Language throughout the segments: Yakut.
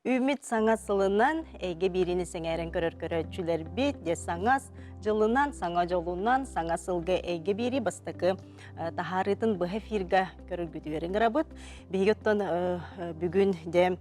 Үүммүт саҥа сылынан эйгэ биириини сэҥээрэн көрөр көрөөччүлэрбит, дьэ саҥа дьылынан, саҥа дьолунан, саҥа сылга эйгэ биэрии бастакы таһаарыытын быһа эфирга көрөргүтүгэр ыҥырабыт. Биһиги оттон бүгүн дьэ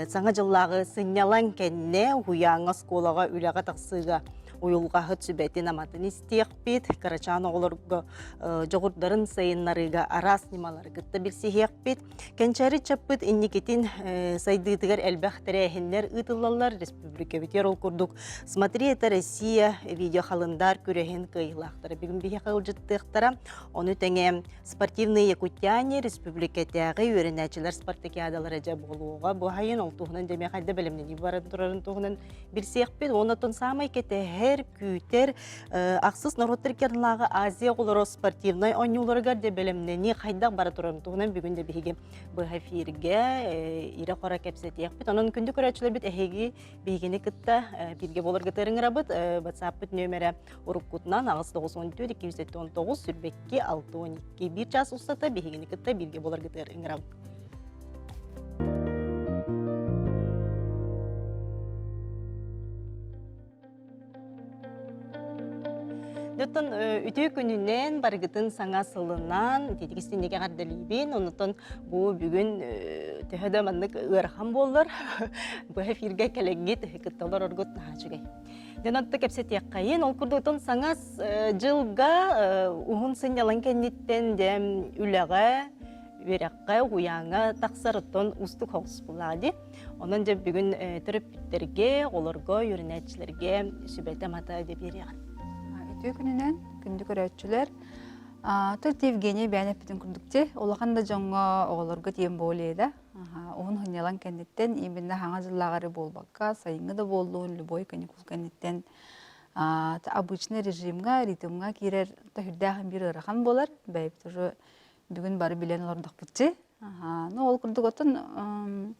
саҥа дьыллааҕы сынньалаҥ кэннэ уһуйааҥҥа, оскуолаҕа үлэҕэ тахсыыга уйулҕаһыт сүбэтин-аматын истиэхпит, кырачаан оҕолорго дьоҕурдарын сайыннарыыга араас ньымалары кытта билсиһиэхпит. Кэнчээри ыччаппыт инникитин сайдыытыгар элбэх тэрээһиннэр ыытыллаллар. Республикабытыгар ол курдук «Смотри, это Россия» видеохалындар күрэһин кыайыылаахтара бүгүн биһиэхэ ыалдьыттыахтара. Ону тэҥэ «Спортивные якутяне» республикатааҕы үөрэнээччилэр спартакиадалара дьэ буолуоҕа. Бу сайын ол туһунан дьэ эмиэ хайда бэлэмнэнии баран турарын туһунан билсиэхпит. Онон саамай кэтэһэр, күүтэр Ахсыс норуоттар икки Азия оҕолоро спортивнай оонньууларыгар дьэ бэлэмнэнии хайдах бара турарын туһунан бүгүн да биһиги быһа эфиргэ ирэ-хоро кэпсэтиэхпит. Онон күндү көрөөччүлэрбит эһиги биһигини кытта бииргэ буоларгытыгар ыҥырабыт. WhatsApp-пыт нүөмэрэ уруккутунан 894 279 22 612 биир час устата биһигини кытта бииргэ буоларгытыгар ыҥырабыт. Оттон үтүө күнүнэн барыгытын саҥа сылынан ититик истинник эҕэрдэлиибин. Онутон бу бүгүн төһө да маннык ыарахан буоллар, бу эфиргэ кэлэҥҥит кытта олороргут наһаа үчүгэй. Дьон отто кэпсэтиэххэйин. Ол курдук саҥа дьылга уһун сынньалаҥ кэнниттэн дьэ үлэҕэ, үөрэххэ, уһуйааҥҥа тахсар оттон уустук соҕус буоллаҕа дии. Онон дьэ бүгүн төрөппүттэргэ, оҕолорго, үөрэнээччилэргэ сүбэтэ-амата дьэ биэриэҕин. Үтүө күнүнэн, күндү көрөөччүлэр. Төрт Евгения бэйэн эппитин курдук ти, улахан да дьоҥҥо, оҕолорго тиэн буолуо да. Уһун хынньалаҥ кэнниттэн, именно хаҥа дьыллааҕары буолбакка, сайыҥҥы да буоллун, любой каникул кэнниттэн обычный режимҥа, ритмҥа киирэр төһүрдээх биир ыарахан буолар. Бэйэбит уже бүгүн бары билэн олордохпутчи. Ну, ол курдук оттон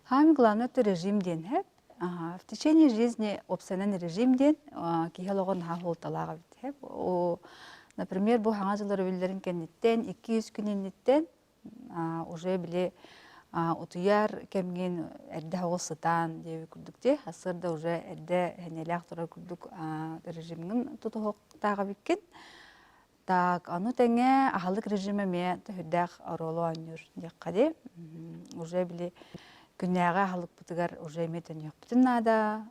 самый главное это режим диэн хэп. В течение жизни опсанан режим диэн киһи олоҕун наһаа суолталаах эбит хэп. Например, бу хаҥа дьыллар өвүллэрин кэнниттэн, 200 күн инниттэн уже били утуйар кэмҥин эрдэ оҕус сытаан диэби курдук дии. Сарсыарда уже эрдэ хэнэлээх турар курдук режимҥин тутуһуохтаах эбиккин. Так, ону тэҥэ аһылык режимэ эмиэ төһүрдээх оруолу оонньуур диэххэ дии. Уже били күннээҕи аһылыкпытыгар уже эмиэ төннүөхпүтүн наада,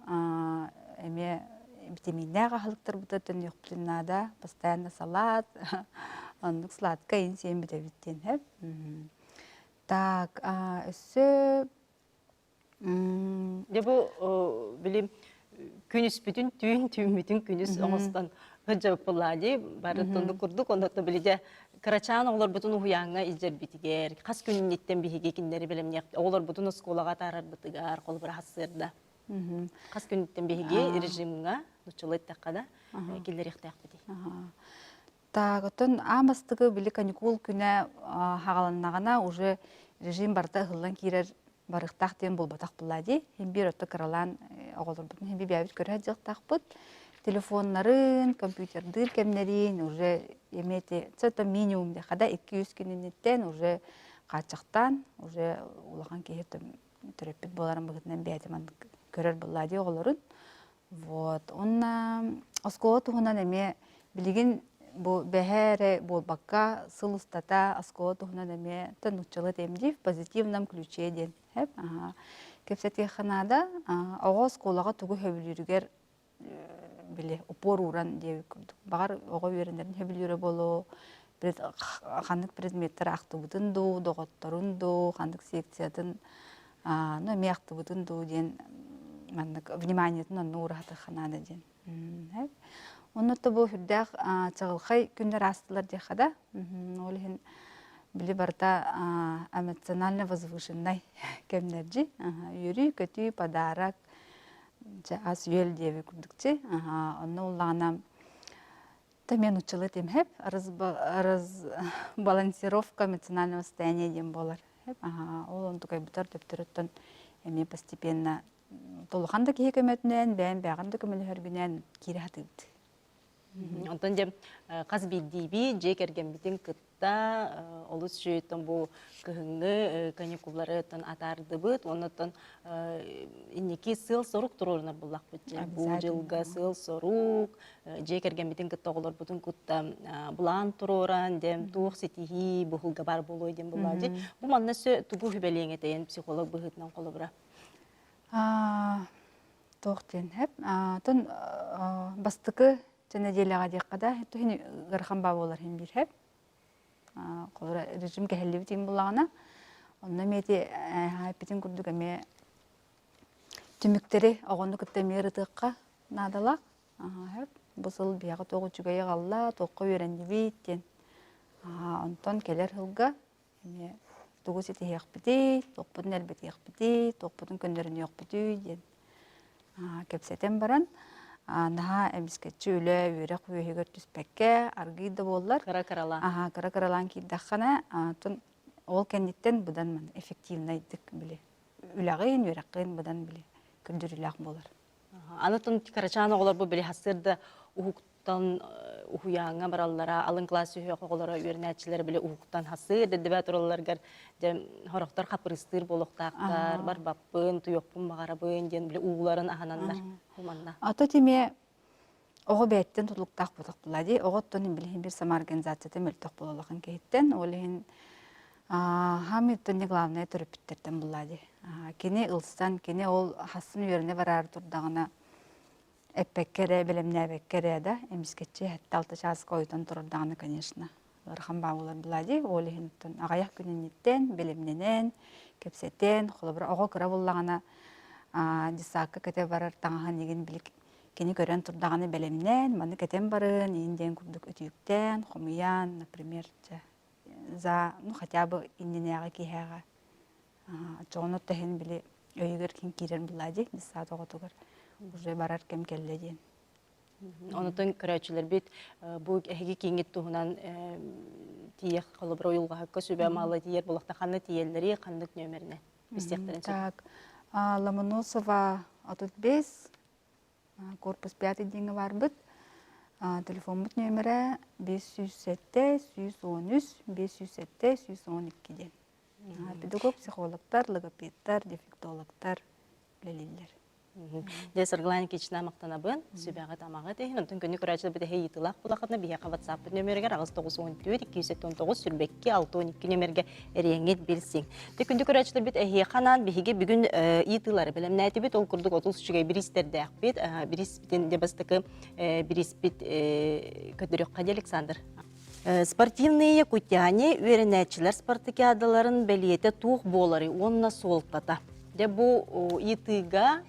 эмиэ витаминнээх аһылыктарбытыгар төннүөхпүтүн наада. Постоянно салат, оннук сладкай иһин сиэн бүтэбит диэн сөп. Так, өссө Дьэ бу били күнүспүтүн түүн түүммүтүн күнүс оҥостон сылдьыбыппылаа дии бары тонну курдук онно били дьэ кырачаан оҕолорбутун уһуйааҥҥа илдьэрбитигэр хас күнүнниттэн биһиги кинилэри бэлэмниэх оҕолорбутун оскуолаҕа атаарарбытыгар холобура сарсыарда хас күнүттэн биһиги режимҥа нуччалыы эттэххэ да киллэриэхтээхпитий. Так, оттон аан бастакы били каникул күнэ хаҕаланнаҕына уже режим барыта ыһыллан киирэр барыахтаах диэн буолбатах буолла дии. Иһин биир отто кыралаан оҕолорбутун иһин бэйэбит көрө сылдьыахтаахпыт. Телефоннарын, компьютердыыр кэмнэрин уже эмиэ это минимум диэххэ да 2-3 күн инниттэн уже хааччахтаан уже улахан киһи төрөппүт буоларын быһыытынан бэйэтэ маннык көрөр буолла дии оҕолорун. Вот. Уонна оскуола туһунан эмиэ билигин бу бэһээ эрэ буолбакка, сыл устата оскуола туһунан эмиэ нууччалыы этиэм дии, в позитивном ключе диэн. Кэпсэтиэххэ наада. Оҕо оскуолаҕа тугу сөбүлүүрүгэр били упор ууран диэбит курдук. Баҕар оҕо үөрэнэрин сөбүлүүрэ буолуо, ханнык предметтэр ахтыбытын дуу, доҕотторун дуу, ханнык секциятын ну эмиэ ахтыбытын дуу диэн маннык вниманиетын онно уураһатыахха наада диэн. Онно бу сүрдээх чаҕылхай күннэр аастылар диэххэ да. Ол иһин били барыта эмоционально возвышеннай кэмнэрдьи. Үөрүү-көтүү, подарок, ас-үөл диэби курдукчи. Онно уллаҕына Та мен учила этим хэп разбалансировка эмоционального состояния диэн буолар. Ол онтукайбытар төптөрүттэн эмиэ постепенно толухан да киһи көмөтүнэн, бэйэм бэйэҕин да көмөлөһөргүнэн киирэ сатыыбыт. Онтон дьэ хас биирдиибит дьиэ кэргэммитин кытта олус үчүгэйтэн бу кыһыҥҥы каникуллары атаардыбыт. Оннуттан инники сыал-сорук туруорунар буллахпыт дьэ. Бу дьылга сыал-сорук, дьиэ кэргэммитин кытта оҕолорбутун кытта былаан туруоран, диэн туох ситиһии буһулга бар буолуой диэн буллаа дьи. Бу манна сө тугу хүбэлиэҥ этэйэн психолог быһыытынан холобура? Туох диэн хэп. Тон бастакы нэдиэлэҕэ диэххэ да, туһин ыарахан баа буолар иһин биир хэп. Холобура режим кэһиллибит иһин буллаҕына, онно эмиэ ити эппитин курдук эмиэ түмүктэри оҕону кытта эмиэ ырытыахха наадалаах. Хэп. Бу сыл биһиэхэ туох үчүгэйи аҕалла, туохха үөрэннибит диэн. Онтон кэлэр сылга эмиэ тугу ситиһиэхпитий, туохпутун элбэтиэхпитий, туохпутун көннөрүнүөхпүтүй диэн кэпсэтэн баран наһаа эмискэччи үлэ, үөрэх үөһүгэр түспэккэ, аргыый да буоллар кыра-кыралаан аһаа кыра-кыралаан киирдэххинэ, оттон ол кэнниттэн быдан маны эффективнайдык били үлэҕин, үөрэххин быдан били көрдөрүүлээх буолар. Аны кырачаан оҕолор бу били сарсыарда уһуктан уһуйааҥҥа бараллара, алын кылаас сүһүөх оҕолоро үөрэнээччилэр били уһуктан хасыы дэддибэ туралларыгар дьэ хорохтор хапырыыстыыр буолуохтаахтар, барбаппын, туйуохпун баҕарабын диэн били ууларын аһананнар манна. Ато тимэ оҕо бэйэттэн тутулуктаах буолуох буолла дии. Оҕоттон билиһин бир самоорганизацията мөлтөх буолалахан киһиттэн, ол иһин хаамыыттан не главное төрөппүттэртэн булла дии. Кини ылсан, кини ол хассын үөрэнэ бараары турдаҕына эппэккэ эрэ, бэлэмнээбэккэ эрэ да, эмискэччи 7-6 чааска ойутан турардаҕына, конечно, ыарахан баа буолар буолла дии. Ол иһин аҕыйах күн инниттэн бэлэмнэнэн, кэпсэтэн, холобура оҕо кыра буоллаҕына детсадка кэтэ барар таҥаһын игин били кини көрөн турдаҕына бэлэмнээн, маны кэтэн барын, иин диэн курдук өтүүктээн, хомуйан, например, чэ, за, ну хотя бы иннинээҕи киэһээҕэ оччоҕуна тэһин били өйүгэр кин киирэр булаа дии детсад оҕотугар уже барар кэм кэллэ диэн. Онотон көрөөччүлэрбит бу эһиги кииҥҥит туһунан тиийэх холобура уйулҕаһыкка сүбэ маала тиийэр буолахта ханна тиийэллэрий ханнык нүөмэринэн истиэхтэрин сөп. Так, Ломоносова 35, корпус 5 диэҥҥэ баарбыт. Телефоммут нүөмэрэ 507 113 507 112 диэн. Педагог, психологтар, логопедтар, дефектологтар үлэлииллэр. Дьэ, Саргылана Никитична махтанабын, сүбэҕит-амаҕыт иһин. Онтон күнү көрөөччүлэр бүтэһи ыйытыылаах булахытына биһиэхэ WhatsApp нөмеригэр 894 279 22 612 нөмергэ эрийэҥҥит билсиҥ. Те күндү көрөөччүлэрбит эһиэхэ анаан биһиги бүгүн ыйытыылары бэлэмнээтибит. Ол курдук 30 үчүгэй бириистэрдээхпит. Бирииспитин дьэ бастакы бирииспит көрдөрүөххэ дии Александр. Спортивные якутяне үөрэнээччилэр спартакиадаларын бэлиэтэ туох буоларый уонна суолтата? Дьэ бу ыйытыыга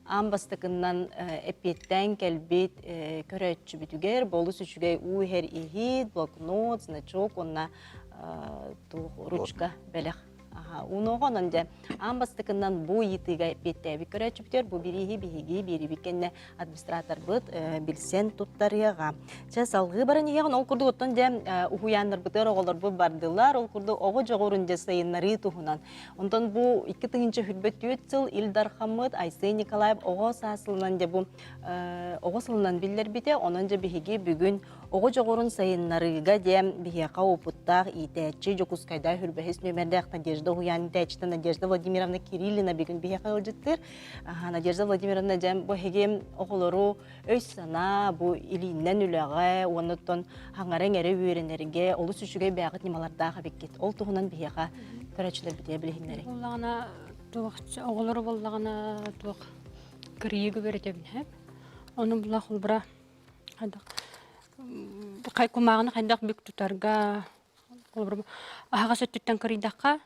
аан бастакыннан эппиэттээн кэлбит көрөөччүбүтүгэр болус үчүгэй уу иһэр иһит, блокнот, значок уонна туох ручка бэлэх Унуоҕа онон дьэ аан бастакыннан бу ыйытыыга эппиэттээбит көрөөччүбүтүгэр бу бирииһи биһиги биэрибит кэннэ администраторбыт билсэн туттарыаҕа. Чэ салҕыы баран иһэҕин ол курдук оттон дьэ уһуйааннарбытыгар оҕолорбут бардылар ол курдук оҕо дьоҕурун дьэ сайыннарыы туһунан. Онтон бу 2024 сыл Ил Дархаммыт Айсен Николаев оҕо саас сылынан дьэ бу оҕо сылынан биллэрбитэ. Онон дьэ биһиги бүгүн Оҕо дьоҕурун сайыннарыыга диэн биһиэхэ уопуттаах иитээччи Дьокуускайда хүрбэһис нүөмэрдээх Надежда уһуйаан иитээччитэ Надежда Владимировна Кириллина бүгүн биһиэхэ ыалдьыттыыр. Надежда Владимировна дьэн бу эһиги оҕолору өй-санаа бу илииннэн үлэҕэ уонна оттон хаҥара иҥэрэ үөрэнэргэ олус үчүгэй бэйэҕит ньымалардаах эбиккит. Ол туһунан биһиэхэ көрөөччүлэрбитигэр билиһиннэриҥ. Буоллаҕына туох оҕолору буоллаҕына туох кырыйыгы үөрэтэбин һэп. Ону була холбура Хайдах кумааҕыны хайдах бүк тутарга холобур аһаҕас өттүттэн кырыйдахха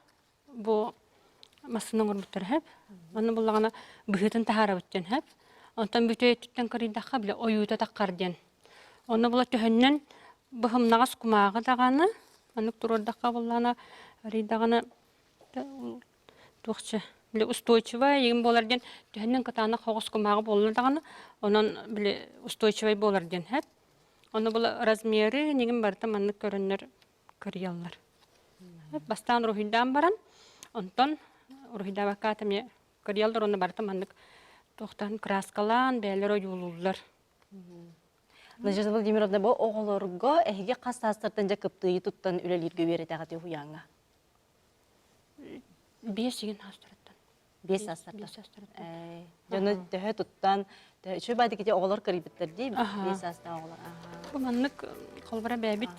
бу массыына оҥорбуттар сөп. Онно буллаҕына быһыытын таһаарабыт диэн сөп. Онтон бүтэй өттүттэн кырыйдахха бile ойуута таххар диэн. Онно була төһөннөн быһымнаҕас кумааҕы даҕаны маннык туруордахха буллаҕына арыйдаҕына туохча били устойчивай игин буолар диэн төһөннөн кытаанах соҕус кумааҕы буолла даҕаны онон били устойчивай буолар диэн һэт ону була размеры нигин барыта маннык көрөннөр кырыйаллар бастаан уруһуйдаан баран онтон уруһуйдаабакка эмиэ кырыйаллар уонна барыта маннык туохтан краскалаан бэйэлэр ойуулууллар. Надежда Владимировна, бу оҕолорго эһиги хас саастартан дьэ кыптыыйы туттан үлэлииргэ үөрэтэҕит уһуйааҥҥа? Биэс игин саастарыттан. Биэс саастартан. Биэс саастарыттан. Дьону төһө туттан, үчүгэй баайдык ити оҕолор кырыйбыттар дии, биэс саастаах оҕолор. Бу маннык холбора бэйэбит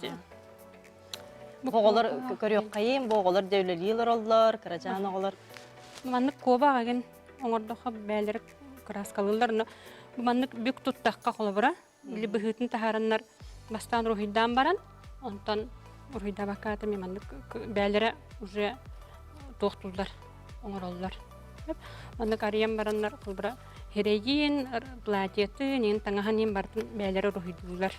Бу оҕолор көрүөххэйим, бу оҕолор дьэ үлэлии олороллор, кырачаан оҕолор. Маннык куобах эгин оҥордоххо бэйэлэрэ кырааскалыыллар, но бу маннык бүк туттахха холобура били быһыытын таһаараннар бастаан уруһуйдаан баран, онтон уруһуйдаабакка аата маннык бэйэлэрэ уже туохтууллар, оҥороллор. Маннык арыйан бараннар холобура хирэйиин, платьетын, иин таҥаһын иин барытын бэйэлэрэ уруһуйдууллар.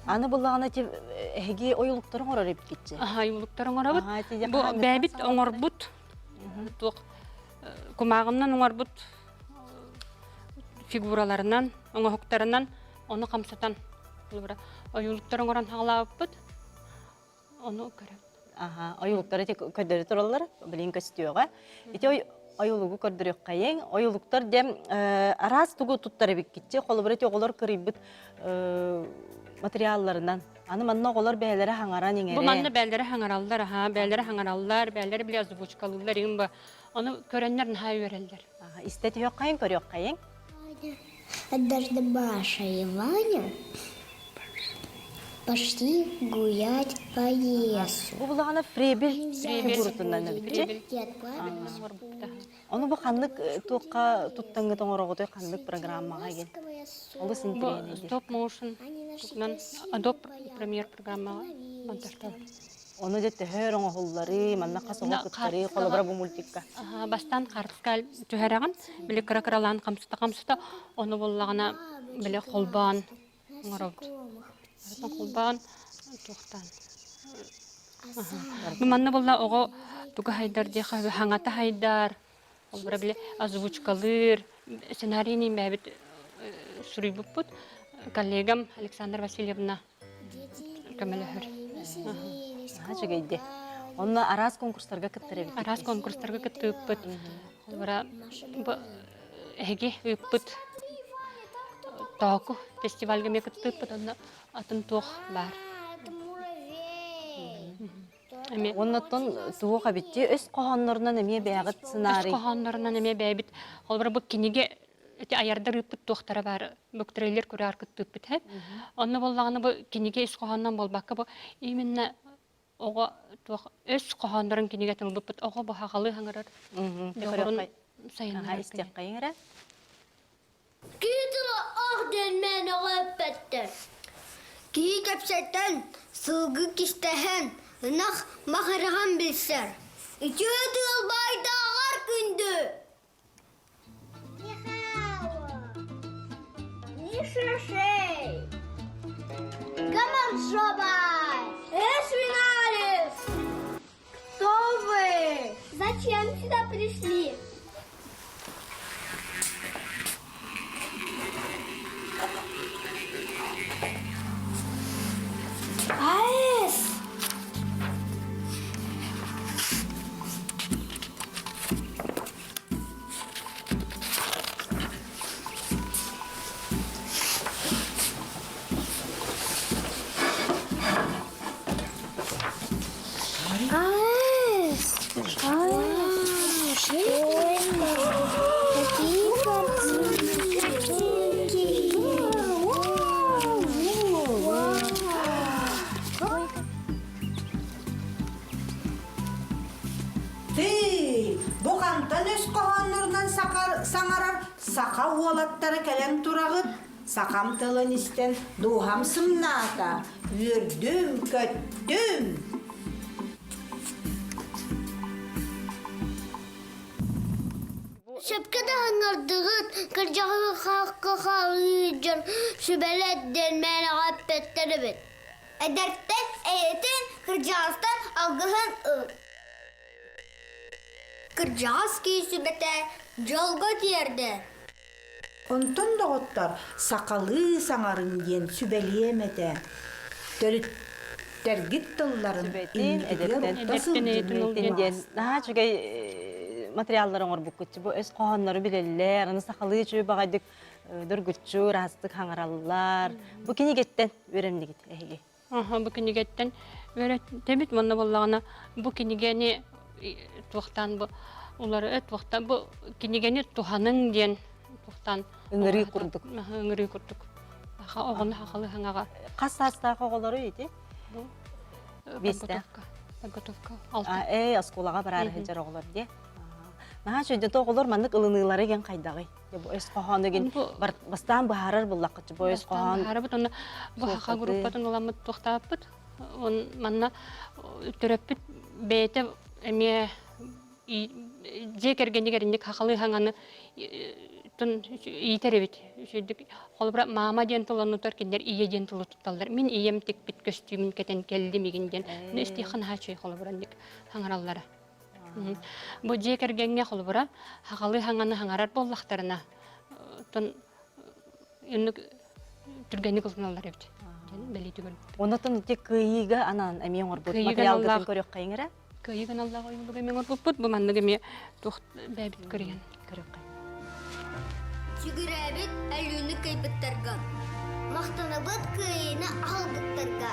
Аны буллаҕына ити эһиги ойулуктары оҥорор эбиккитчи. Аха, ойулуктары оҥоробут. Бу бэйэбит оҥорбут туох кумааҕынан оҥорбут фигураларынан, оҥоһуктарынан ону хамсатан ойуулуктары оҥорон хаалаабыппыт. Ону көрөбүт. Аха, ойуулуктары ити көрдөрө тураллар, билин көстүөҕэ. Ити ойуулугу көрдөрүөххэйиҥ. Ойуулуктар диэн араас тугу туттар эбиккитчи. Холобура ити оҕолор кырыйбыт материалларынан. Аны манна оҕолор бэйэлэрэ хаҥаран иҥэрэн. Бу манна бэйэлэрэ хаҥараллар, аха, бэйэлэрэ хаҥараллар, бэйэлэрэ били озвучкалыыллар иҥин бу. Ону көрөннөр наһаа үөрэллэр. Истэ түһүөххэйиҥ, көрүөххэйиҥ. Однажды Маша и Ваня пошли гулять по лесу. Бу булаҕана Фребель фигурутунан эбитчи. Ону бу ханнык туохха туттаҥҥыт оҥороҕутуй ханнык программаҕа ген? Олус интэриэһинэй. Stop motion Adobe Premiere программаҕа монтажтаабыт. Ону дьэ төһөр оҥоһуллары, манна хас оҕо кыттары, холобура бу мультикка. Бастаан хартыска түһэрэҕин, били кыра-кыралаан хамсата-хамсата, ону буллаҕына били холбоон оҥоробут. Холбоон туохтаан. Бу манна булла оҕо туга хайдар диэхэ хаҥата хайдар, холобура били озвучкалыыр, сценарийын бэйэбит суруйбуппут. Коллегам Александра Васильевна көмөлөһөр. Наһаа үчүгэйди. Онно араас конкурстарга кыттар эбит. Араас конкурстарга кыттыыппыт. Холобура, бу эһиги ыыппыт Тооку фестивальга эмиэ кыттыыппыт, онно атын туох баар. Эмиэ Оннотон туох эбитти өс хоһооннорунан эмиэ бэйэҕит сценарий. Өс хоһооннорунан эмиэ бэйэбит. Холобура, бу кинигэ ити айардар ыыппыт туохтара баар буктрейлер күрээр кыттыыппыт һэ. Онно буоллаҕына бу кинигэ ис хоһоонунан буолбакка бу именно оҕо туох өс хоһооннорун кинигэтин ылбыппыт оҕо бу хаҕалыы хаҥырар дьоҕурун сайыннарар истиэххэйиҥ эрэ. Киһи тыла ох диэн мээнэҕэ эппэттэр. Киһи кэпсэтэн, сылгы кистэһэн, ынах махараһан билсэр. Үтүө тыал баайдааҕар күндү. Ни шершей! Гамарджоба! Эшвиналис! Кто вы? Зачем сюда пришли? АЭС! АЭС! Что это? Какие картинки? Вау! Тыый, бу хантан өс хоһооннорунан саҥарар саха уолаттара кэлэн тураҕыт? Сахам тылын истэн дууһам сымнаата, үөрдүм, көттүм. Сөпкө да ыҥырдыгыт, кырдьаҕы хаахха хаалыы дьон сүбэлэт диэн мээнэҕэ эппэттэр эбит. Эдэртэн эйэтин, кырдьаҕастан алгыһын ыл. Кырдьаҕас киһи сүбэтэ дьолго тиэрдэр. Онтон доҕоттор сахалыы саҥарыҥ диэн сүбэлиэм этэ. Төрүттэргит тылларын Сүбэтин, инникитигэр эдэртэн укта сылдьын диэн наһаа үчүгэй материаллары оҥорбуккут. Бу өс хоһооннору билэллэр, аны сахалыы үчүгэй баҕайдык. дөргүччү ыраастык хаҥараллар. Бу кинигэттэн үөрэмнигит эһиги. Аха, бу кинигэттэн үөрэтэбит уонна буоллаҕына бу кинигэни туохтаан бу улары туохтаан бу кинигэни туһаныҥ диэн туохтаан ыҥырыы курдук ыҥырыы курдук аха оҕону хахалы хаҥаҕа хас саастаах оҕолору ити бу биэстээх подготовка алта ээ оскуолаҕа бараары сылдьар оҕолор диэ наһаа үчүгэй оҕолор маннык ылыныылары гэн хайдаҕый бу өс хоһоону гин бастаан быһаарар буллаххыт бу өс хоһоон быһаарабыт онно бу хаха группатын ыламмыт туохтааппыт он манна төрөппүт бэйэтэ эмиэ дьиэ кэргэнигэр инник хахалыы хаҥаны иитэр эбит үчүгдүк холобура маама диэн тылланутар кинилэр ийэ диэн тылы тутталлар мин ийэм тикпит көстүүмүн кэтэн кэллим игин диэн истиэххэ наһаа үчүгэй холобура инник хаҥараллара Бу дьиэ кэргэҥҥэ холобура хаҕалыы хаҥаны хаҥарар буоллахтарына, оттон инник түргэнник ылыналлар эбит диэн бэлиэтии көрбүппүт. Онотон ити кыайыыга анаан эмиэ оҥорбут материалгытын көрүөххэйиҥ эрэ? Кыайыыга аналлаах ойуулугу эмиэ оҥорбуппут. Бу маннык эмиэ туох бэйэбит көрүйэн. Көрүөххэйиҥ. Сүгүрээбит өлүүнү кыайбыттарга, махтанабыт кыайыыны аһылбыттарга.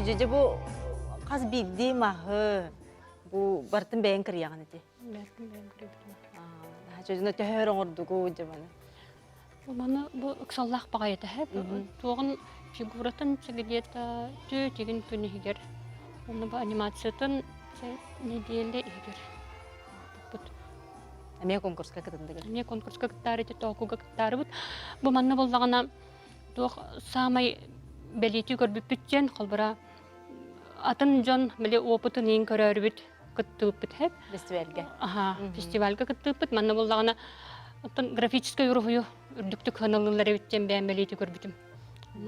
Дьэ бу хас биирдии маһы бу бартын бэйэҥ кырыйаҕын ити. Бэртин бэйэм кырыйбытым. Дьэ төһөр оҥордугу дьэ маны. Бу маны бу ыксаллаах баҕайыта һэ. Туоҕун фигуратын где-то түө тигин күн иһигэр уонна бу анимациятын неделя иһигэр бут. Эмиэ конкурска кытындыгыр. Эмиэ конкурска кыттаары ити тоокуга кыттаарыбыт. Бу манна боллаҕына туох саамай бэлиэтии көрбүппүт диэн холбура атын дьон били опытын иин көрөөрүбүт кыттыыппыт хэп фестивальга аха фестивальга кыттыыппыт манна буоллаҕына оттон графическай уруһуйу үрдүктүк сыаналыыллар эбит диэн бэйэм бэлиэтии көрбүтүм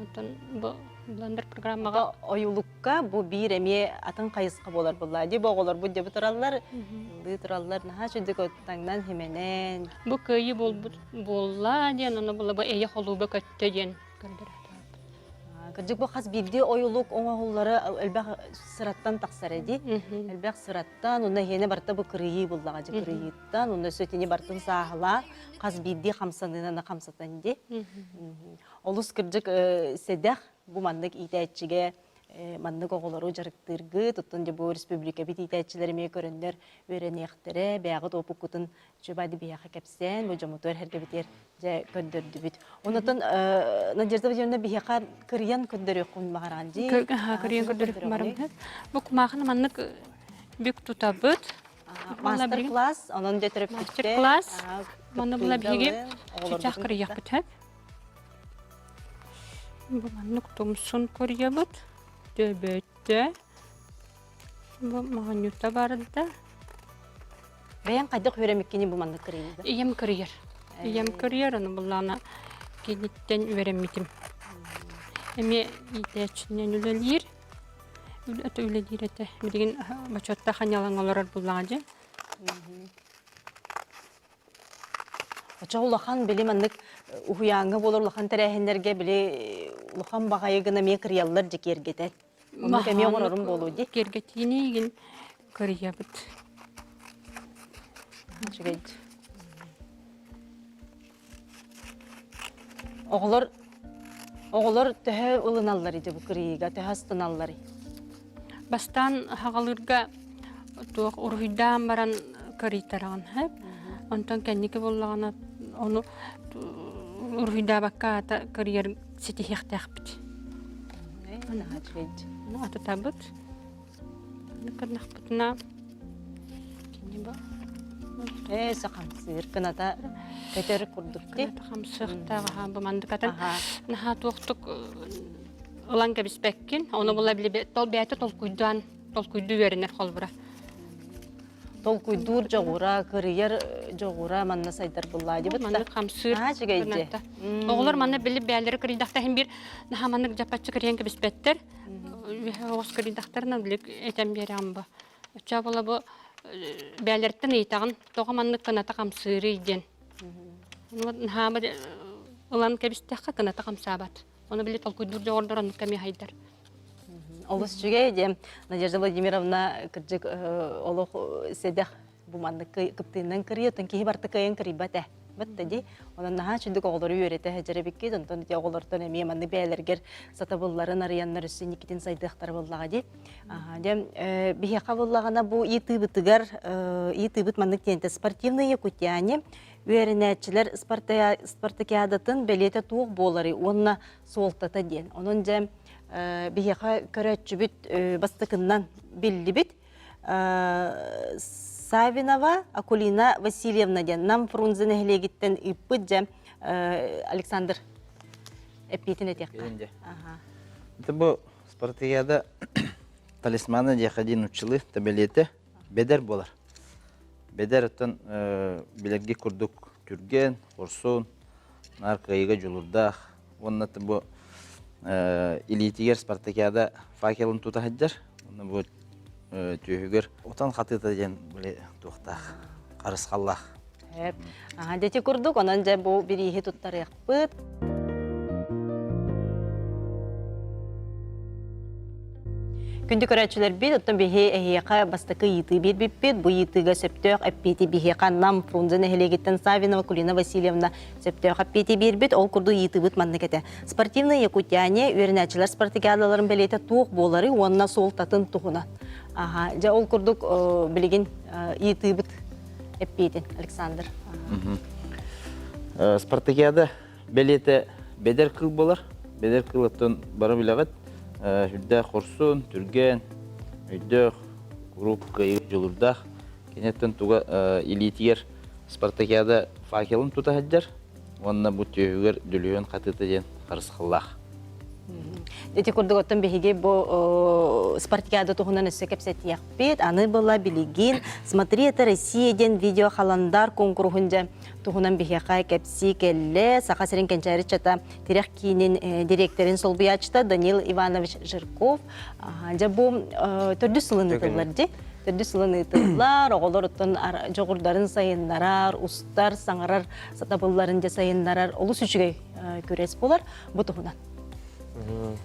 онтон бу блендер программаҕа ойуулукка бу биир эмиэ атын хайысха буолар буолла дии бу оҕолорбут дьэ бу тураллар ыллыы тураллар наһаа үчүгдүк таҥнан химэнэн бу кыайыы буолбут буолла диэн ону була бу эйэ холууба көттө диэн көрдөрө Кырдьык бу хас биирдии ойулук оҥоһуллары элбэх сыраттан тахсар ди. Элбэх сыраттан, уонна иһиэнэ барыта бу кырыйыы буллаҕа дьэ кырыйыыттан, уонна өссө итини барытын сааһылаа хас биирдии хамсаныынан хамсатан ди. Олус кырдьык сэдэх бу маннык иитээччигэ маннык оҕолору дьарыктыыргыт, оттон дьэ бу республикабыт иитээччилэр эмиэ көрөннөр үөрэниэхтэрэ, бэйэҕит опуккутун Чубайды биһиэхэ кэпсээн, бу дьоммутугар эргэбитигэр дьэ көрдөрдүбүт. Онотон Надежда Владимировна биһиэхэ кырыйан көрдөрүөххүн баҕараҕын дии. Кырыйан көрдөрүөххүн бараммыт. Бу кумаахыны маннык бүк тутабыт. Мастер-класс, онон дьэ төрөппүттэр. Мастер-класс. Манна була биһиги чычах кырыйахпыт хэп. Бу маннык тумсун кырыйабыт. Төбөтө. Бу моонньута барда. Бэйэҥ хайдах үөрэммиккиний бу маннык кырыйыыга? Ийэм кырыйар. Ийэм кырыйар, аны буллаана киниттэн үөрэммитим. Эмиэ иитээччинэн үлэлиир. Үлэтэ үлэлиир этэ. Билигин бочуоттаах аньалаҥ олорор буллаҕа дьэ. Оччоҕо улахан били маннык уһуйааҥҥа буолар улахан тэрээһиннэргэ били улахан баҕайы гына эмиэ кырыйаллар дьэ киэргэтэн. Оннук эмиэ оҥорорум буолуо дии. Киэргэтиини игин кырыйабыт. Үчүгэй. Оҕолор оҕолор төһө ылыналлар ити бу кырыйыыга, төһө астыналларый? Бастаан хаҕалыырга туох уруһуйдаан баран кырыйтараҕын хэп. Онтон кэнники буоллаҕына ону уруһуйдаабакка аата кырыйар ситиһиэхтээхпит. Атытабыт. Кырнахпытына кини бу. Ээ, сахамсыыр кыната көтөр курдук ди. Кыната хамсыахтаах бу мандыкатын наһаа туохтук ылан кэбиспэккин. Ону була били тол бэйэтэ толкуйдаан толкуйдуу үөрэнэр холбура. Толкуйдуур дьоҕура, кырыйар дьоҕура манна сайдар буллаа дибит. Маннык хамсыыр Наһаа үчүгэй Оҕолор манна били бээлэри кырыйдахта иһин биир наһаа маннык дьаппаччы кырыйан кэбиспэттэр. Оҕус кырыйдахтарына били этэн биэрэҕин бу. Оччо була бу бээлэртэн ыйытаҕын тоҕо маннык кыната хамсыырый диэн. Наһаа ылан кэбистэххэ кыната хамсаабат. Ону били толкуйдуур дьоҕурдар оннук кэми хайдар. Олус үчүгэй диэн Надежда Владимировна кырдьык олох сэдэх бу маннык кыптыыннан кырыйа, оттон киһи барыта кыайан кырыйбат ээ. Батта дии. Онон наһаа үчүгдүк оҕолору үөрэтэ сылдьар эбиккит, онтон ити оҕолортон эмиэ маннык бэйэлэригэр сатабылларын арыйаннар өссө инникитин сайдыахтара буоллаҕа дии. Дьэ, биһиэхэ буоллаҕына бу ыйытыыбытыгар ыйытыыбыт маннык диэнтэ спортивные якутяне үөрэнээччилэр спартакиадатын бэлиэтэ туох буоларый уонна суолтата диэн. Онон дьэ биһиэхэ көрөөччүбүт бастакыннан биллибит. Савинова Акулина Васильевна диэн Нам Фрунзе нэһилиэгиттэн ыыппыт дьэ Александр эппиэтин этиэххэ. Это бу спартакиада талисмана диэхэ диэн уччылы табэлиэтэ бэдэр буолар. Бэдэр оттон билэрги курдук түргэн, хорсун, наар кыайыыга дьулурдаах уонна бу илиитигэр спартакиада факелын тута сылдьар. Уонна бу түөһүгэр отон хатыыта диэн били туохтаах харысхаллаах. Дети курдук, онон дьэ бу бирииһи туттарыахпыт. Күндү көрөөччүлэрбит, оттон биһи эһиэхэ бастакы ыйытыы биэрбиппит. Бу ыйытыыга сөптөөх эппиэти биһиэхэ Нам Фрунзе нэһилиэгиттэн Савинова Кулина Васильевна сөптөөх эппиэти биэрбит. Ол курдук ыйытыыбыт маннык этэ. Спортивные якутяне үөрэнээччилэр спартакиадаларын бэлиэтэ туох буоларый уонна суолтатын туһунан. Аха, дьэ ол курдук билигин ыйытыыбыт эппиэтин Александр. Спартакиада бэлиэтэ бэдэр кыл буолар. Бэдэр кылыттан бары билэҕит. Сүрдээх хорсун, түргэн, өйдөөх, куруук кыайыы дьулурдаах. Киниттэн туга илиитигэр спартакиада факелын тута сылдьар уонна бу түөһүгэр дүлүһүн хатыыта диэн харысхаллаах. Ити курдук оттон биһиги бу спартакиада туһунан өссө кэпсэтиэхпит. Аны была билигин «Смотри, это Россия» диэн видео халандар куонкуруһун дьэ туһунан биһиэхэ кэпсии кэллэ. Саха сирин кэнчээри чата тирэх киинин дириэктэрин солбуйааччыта Данил Иванович Жирков. Дьэ бу төрдүс сылын ыытыллар дии. Төрдүс сылын ыытыллар, оҕолор оттон дьоҕурдарын сайыннарар, устар, саҥарар сатабылларын дьэ сайыннарар олус үчүгэй күрэс буолар бу туһунан.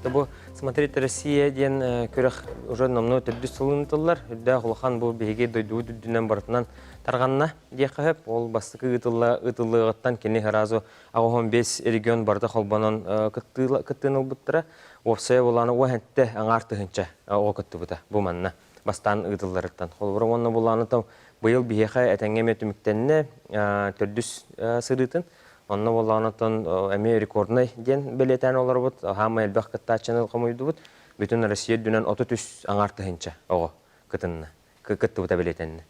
Бу «Смотреть Россия» диэн күрэх уже номнуо төрдүс сылын ыытыллар. Үрдээх улахан бу биһиги дойдубут үрдүнэн барытынан тарҕанна диэххэ сөп. Ол бастакы ыытылла ыытыллыаҕыттан кини сразу 85 регион барыта холбонон кыттыыны ылбыттара. Уопсайа булаана уон аҥаар тыһыынча оҕо кыттыбыта бу манна бастаан ыытылларыттан. Холобура уонна булаана быйыл биһиэхэ этэҥҥэ эмиэ түмүктэннэ төрдүс сырыытын. Онно буоллаҕына эмиэ рекорднай диэн бэлиэтээн олоробут. Хаамай элбэх кыттааччыны хомуйдубут. Бүтүн Россия үрдүнэн 33 аҥаар тыһыынча оҕо кытынна, кыттыбыта бэлиэтэннэ.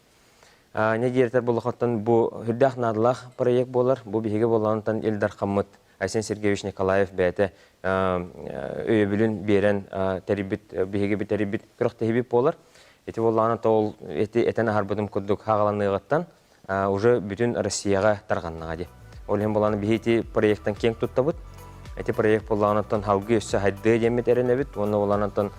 Не диэтэр буллахаттан бу үрдээх наадалаах проект буолар. Бу биһиги буоллаҕынтан Ил Дархаммыт Айсен Сергеевич Николаев бэйэтэ өйөбүлүн биэрэн тэрийбит биһиги тэрийбит күрэхтэһиибит буолар. Ити буоллаҕына ол эти этэн аһарбытым курдук хааланыаҕыттан уже бүтүн Россияҕа тарҕаннаҕа дии. Ол иһин буоллаҕына биһи ити проектан киэҥ туттабыт. Ити проект буоллаҕынаттан халгыы өссө хайдыа диэммит эрэнэбит. Уонна буоллаҕынаттан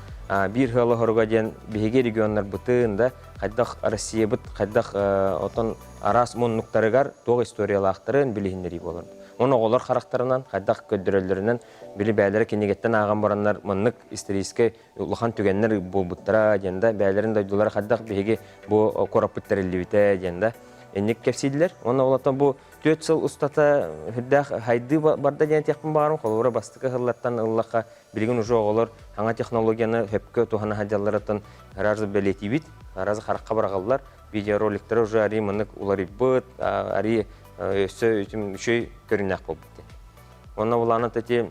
биир ыала хоруга диэн биһиги регионнарбытын да хайдах Россиябыт хайдах отон араас муннуктарыгар туох историялаахтарын билиһиннэрии буолар. Уонна оҕолор харахтарынан хайдах көрдөрөллөрүнэн били бээлэрэ кинигэттэн ааҕан бараннар маннык историческай улахан түгэннэр буолбуттара диэн да бээлэрин дойдулара хайдах биһиги бу куораппыт тэриллибитэ диэн да инник кэпсииллэр. Уонна олортон бу 4 сыл устата үрдээх хайдыы барда диэн этиэхпин баҕарым. Холобура бастакы сыллартан ыллахха билигин уже оҕолор саҥа технологияны сөпкө туһана сылдьалларыттан араас бэлиэтиибит, араас харахха быраҕаллар. Видеороликтары уже арыы маннык уларыйбыт, арыы өссө үчүгэй көрүннээх буолбут диэн. Уонна улаанат эти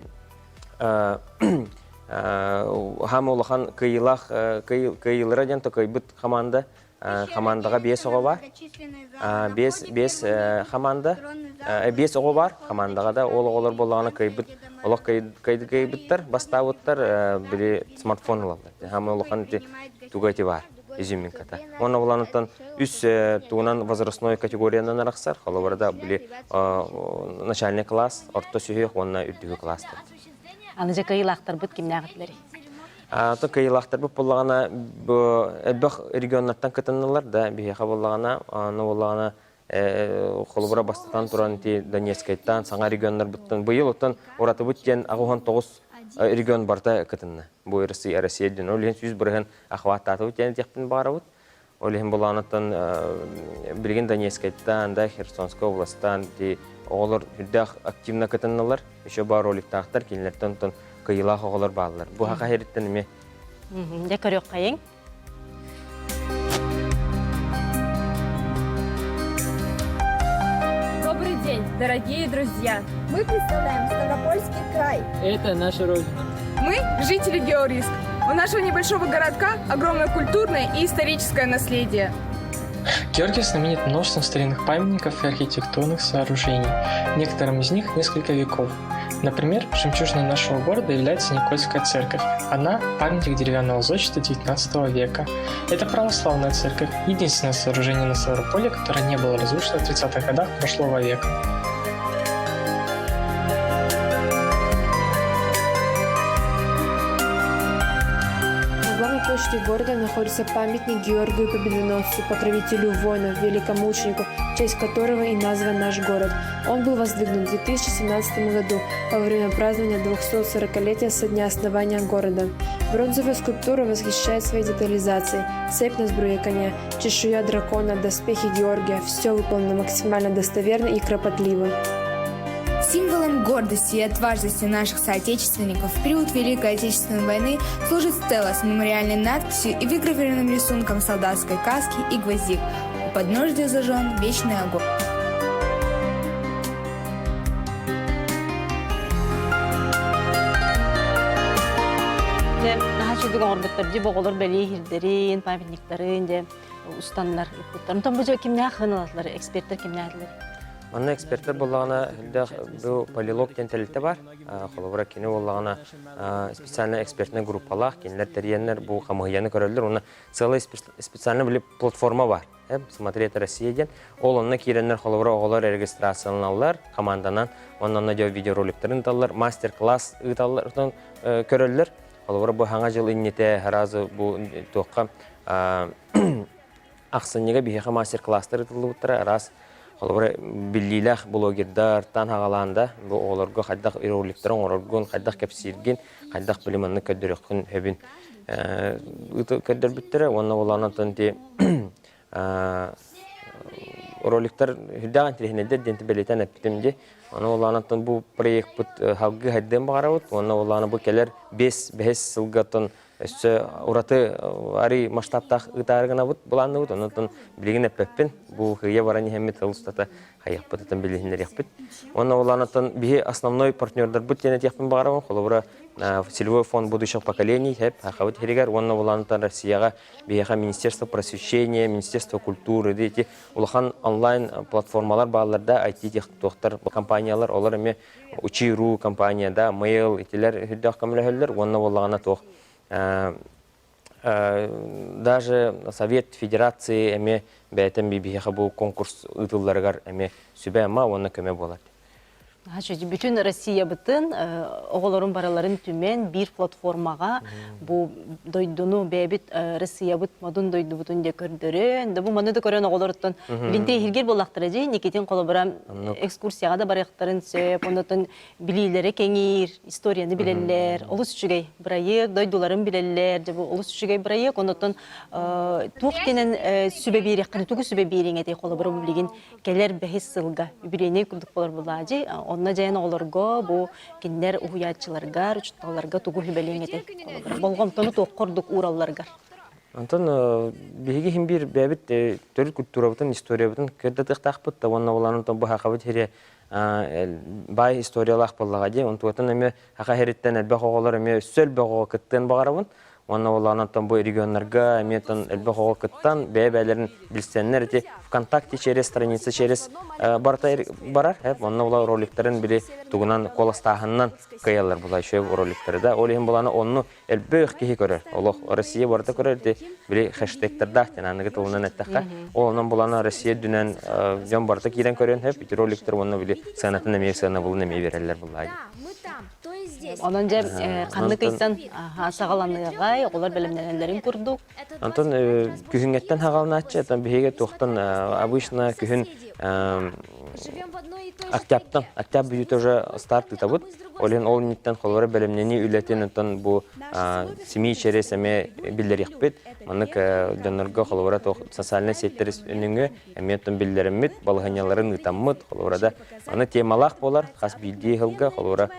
хаама улахан кыайыылаах кыайыылара диэн токойбут команда. Хамаандаҕа биэс оҕо баар. Биэс, биэс хамаанда, биэс оҕо баар хамаандаҕа да. Ол оҕолор буоллаҕына кыайбыт, олох кыайбыттар, бастаабыттар, били смартфон ылаллар. Хаама улахан ити туга ити баар изюминката. Уонна буланыттан үс тугунан возрастной категориянан арахсар. Холобура да били начальный класс, орто сүһүөх уонна үрдүкү класстар. Аны дьэ кыайыылаахтарбыт кимнээх этилэрий? То кыайыылаахтарбыт буоллаҕына бу элбэх регионнартан кытыннылар да биһиэхэ буоллаҕына аны буоллаҕына холобура бастатан туран ити Донецкайтан саҥа регионнарбыттан быйыл оттон уратыбыт диэн 89 регион барыта кытынна. Бу Россия Россия диэн ол иһин 100% охваттаатыбыт диэн этиэхпин баҕарабыт. Ол иһин былаанаттан билигин Донецкайтан, да Херсонскай областан ити оҕолор үрдээх активно кытынналар. Еще баар роликтаахтар, кинилэртэн онтон кыйылаах оҕолор бааллар. Бу хаха иһириттэн эмиэ. Дьэ көрүөххэйиҥ. Добрый день, дорогие друзья! Мы представляем Ставропольский край. Это наша родина. Мы – жители Георгиевск. У нашего небольшого городка огромное культурное и историческое наследие. Георгиевск знаменит множеством старинных памятников и архитектурных сооружений. Некоторым из них несколько веков. Например, жемчужиной нашего города является Никольская церковь. Она – памятник деревянного зодчества XIX века. Это православная церковь, единственное сооружение на Ставрополе, которое не было разрушено в 30-х годах прошлого века. На главной площади города находится памятник Георгию Победоносцу, покровителю воинов, великомученику, в честь которого и назван наш город. Он был воздвигнут в 2017 году во время празднования 240-летия со дня основания города. Бронзовая скульптура восхищает своей детализацией. Цепь на сбруе коня, чешуя дракона, доспехи Георгия – все выполнено максимально достоверно и кропотливо. Символом гордости и отважности наших соотечественников в период Великой Отечественной войны служит стела с мемориальной надписью и выгравированным рисунком солдатской каски и гвоздик. У подножия зажжен вечный огонь. Наһаа үчүгэй оҥорбуттар дии оҕолор бэлиэ иһирдэрин, памятниктарын дьэ устаннар ыппыттар. Онтон бу дьэ кимнээх хыналатлар, эксперттэр кимнээтилэр? Манна эксперттэр буоллаҕына элбэх бу полилог диэн тэрилтэ бар. Холобура кини буоллаҕына специальная экспертная группалаах, кинилэр тэрийэннэр бу хамыһыйаны көрөллөр. Уонна целая специальная били платформа бар. Смотри, это Россия диэн. Ол онно киирэннэр холобура оҕолор регистрацияланаллар команданан, онно онно видеороликтарын ыыталлар, мастер-класс ыыталлар, отон көрөллөр. Холобура бу хаҥа жыл иннитэ сразу бу туохха ахсынньыга биһиэхэ мастер-класстар ыытыллыбыттара араас холобура биллиилээх блогердартан хаҕалаан да бу оҕолорго хайдах роликтары оҥороргун, хайдах кэпсииргин, хайдах били маннык көрдөрүөххүн сөбүн көрдөрбүттэрэ уонна улаанан ти роликтар үрдээх интириэһинэйдэр диэн бэлиэтээн эппитим дии. Аны улаанаттан бу проекпыт халгыы хайдыан баҕарабыт уонна улаана бу кэлэр бес бэһис сылгаттан өссө ураты арый масштабтаах ыытаары гынабыт былаанныбыт. Онон билигин эппэппин. Бу хыйа баран иһэммит сыл устата хайыахпытытын билиһиннэриэхпит. Уонна улаанаттан биһи основной партнердарбыт диэн этиэхпин баҕарабын. Холобура, Целевой фонд будущих поколений, ХЭП, Хахабыт иһигэр уонна улаанаттан Россияҕа биһиэхэ Министерство просвещения, Министерство культуры эти улахан онлайн платформалар бааллар да, IT-техтуохтар компаниялар, олор эмиэ Учи.ру компания да, Mail итилэр үрдээх көмөлөһөллөр уонна буоллаҕына туох даже Совет Федерации эмиэ бэйэтин биһиэхэ бу конкурс ыытылларыгар эмиэ сүбэ-ама уонна көмө буолар. Бүтүн Россиябытын оҕолорун барыларын түмэн биир платформаҕа бу дойдуну бэйэбит Россиябыт модун дойдубутун дьэ көрдөрөн да бу маны да көрөн оҕолоруттан билинтэ иһиргир буоллахтара дьэ Никитин холобура экскурсияҕа да барыахтарын сөп оннотон билиилэрэ кэҥиир, историяны билэллэр, олус үчүгэй бырайыак, дойдуларын билэллэр, дьэ бу олус үчүгэй бырайыак, оннотон туох диэнэн сүбэ биэриэххин, тугу сүбэ биэриҥ этэй холобура бу билигин кэлэр бэһис сылга үбүлүөйнэй курдук болар булаадьы, онно дьайан оҕолорго бу кинилэр уһуйааччыларгар, учууталларга тугу сүбэлиэҥ этэй холобура болҕомтону туохха ордук ууралларгар? Онтон биһиги иһин биир бэйэбит төрүт культурабытын, историябытын көрдөтүөхтаахпыт да уонна улаан онтон бу хахабыт сири баай историялаах буоллаҕа дии. Онтугутун эмиэ саха сириттэн элбэх оҕолор эмиэ өссө элбэх оҕо кыттыан баҕарабын. Уонна буоллаҕына оттон бу регионнарга эмиэ оттон элбэх оҕо кыттан бэйэ-бэйэлэрин билсэннэр ити ВКонтакте через страница через барыта барар. Онно була роликтарын били тугунан куоластааһынынан кыайаллар була еще роликтары да. Ол иһин булана онну элбэх киһи көрөр. Олох Россия барыта көрөр ити били хэштегтердаах диэн аныгы тылынан эттэххэ. Ол онон булана Россия үрдүнэн дьон барыта киирэн көрүөн сөп. Ити роликтар уонна били сыанатын эмиэ сыанабылын эмиэ берэллэр буллаа. Онон дьэ ханнык ыйтан саҕаланыаҕай, оҕолор бэлэмнэнэллэрин курдук. Онтон күһүҥҥэттэн хаҕаланааччы, оттон биһиги туохтан обычно күһүн октябтан, октябрь бүтүүтэ уже старт ыытабыт. Ол иһин ол инниттэн холобура бэлэмнэнии үлэтин оттон бу СМИ через эмиэ биллэриэхпит. Маннык дьоннорго холобура туох социальнай сеттэр өнүҥү эмиэ оттон биллэриммит, балаһыанньаларын ыытаммыт, холобура да Аны темалаах буолар, хас биирдии сылга холобура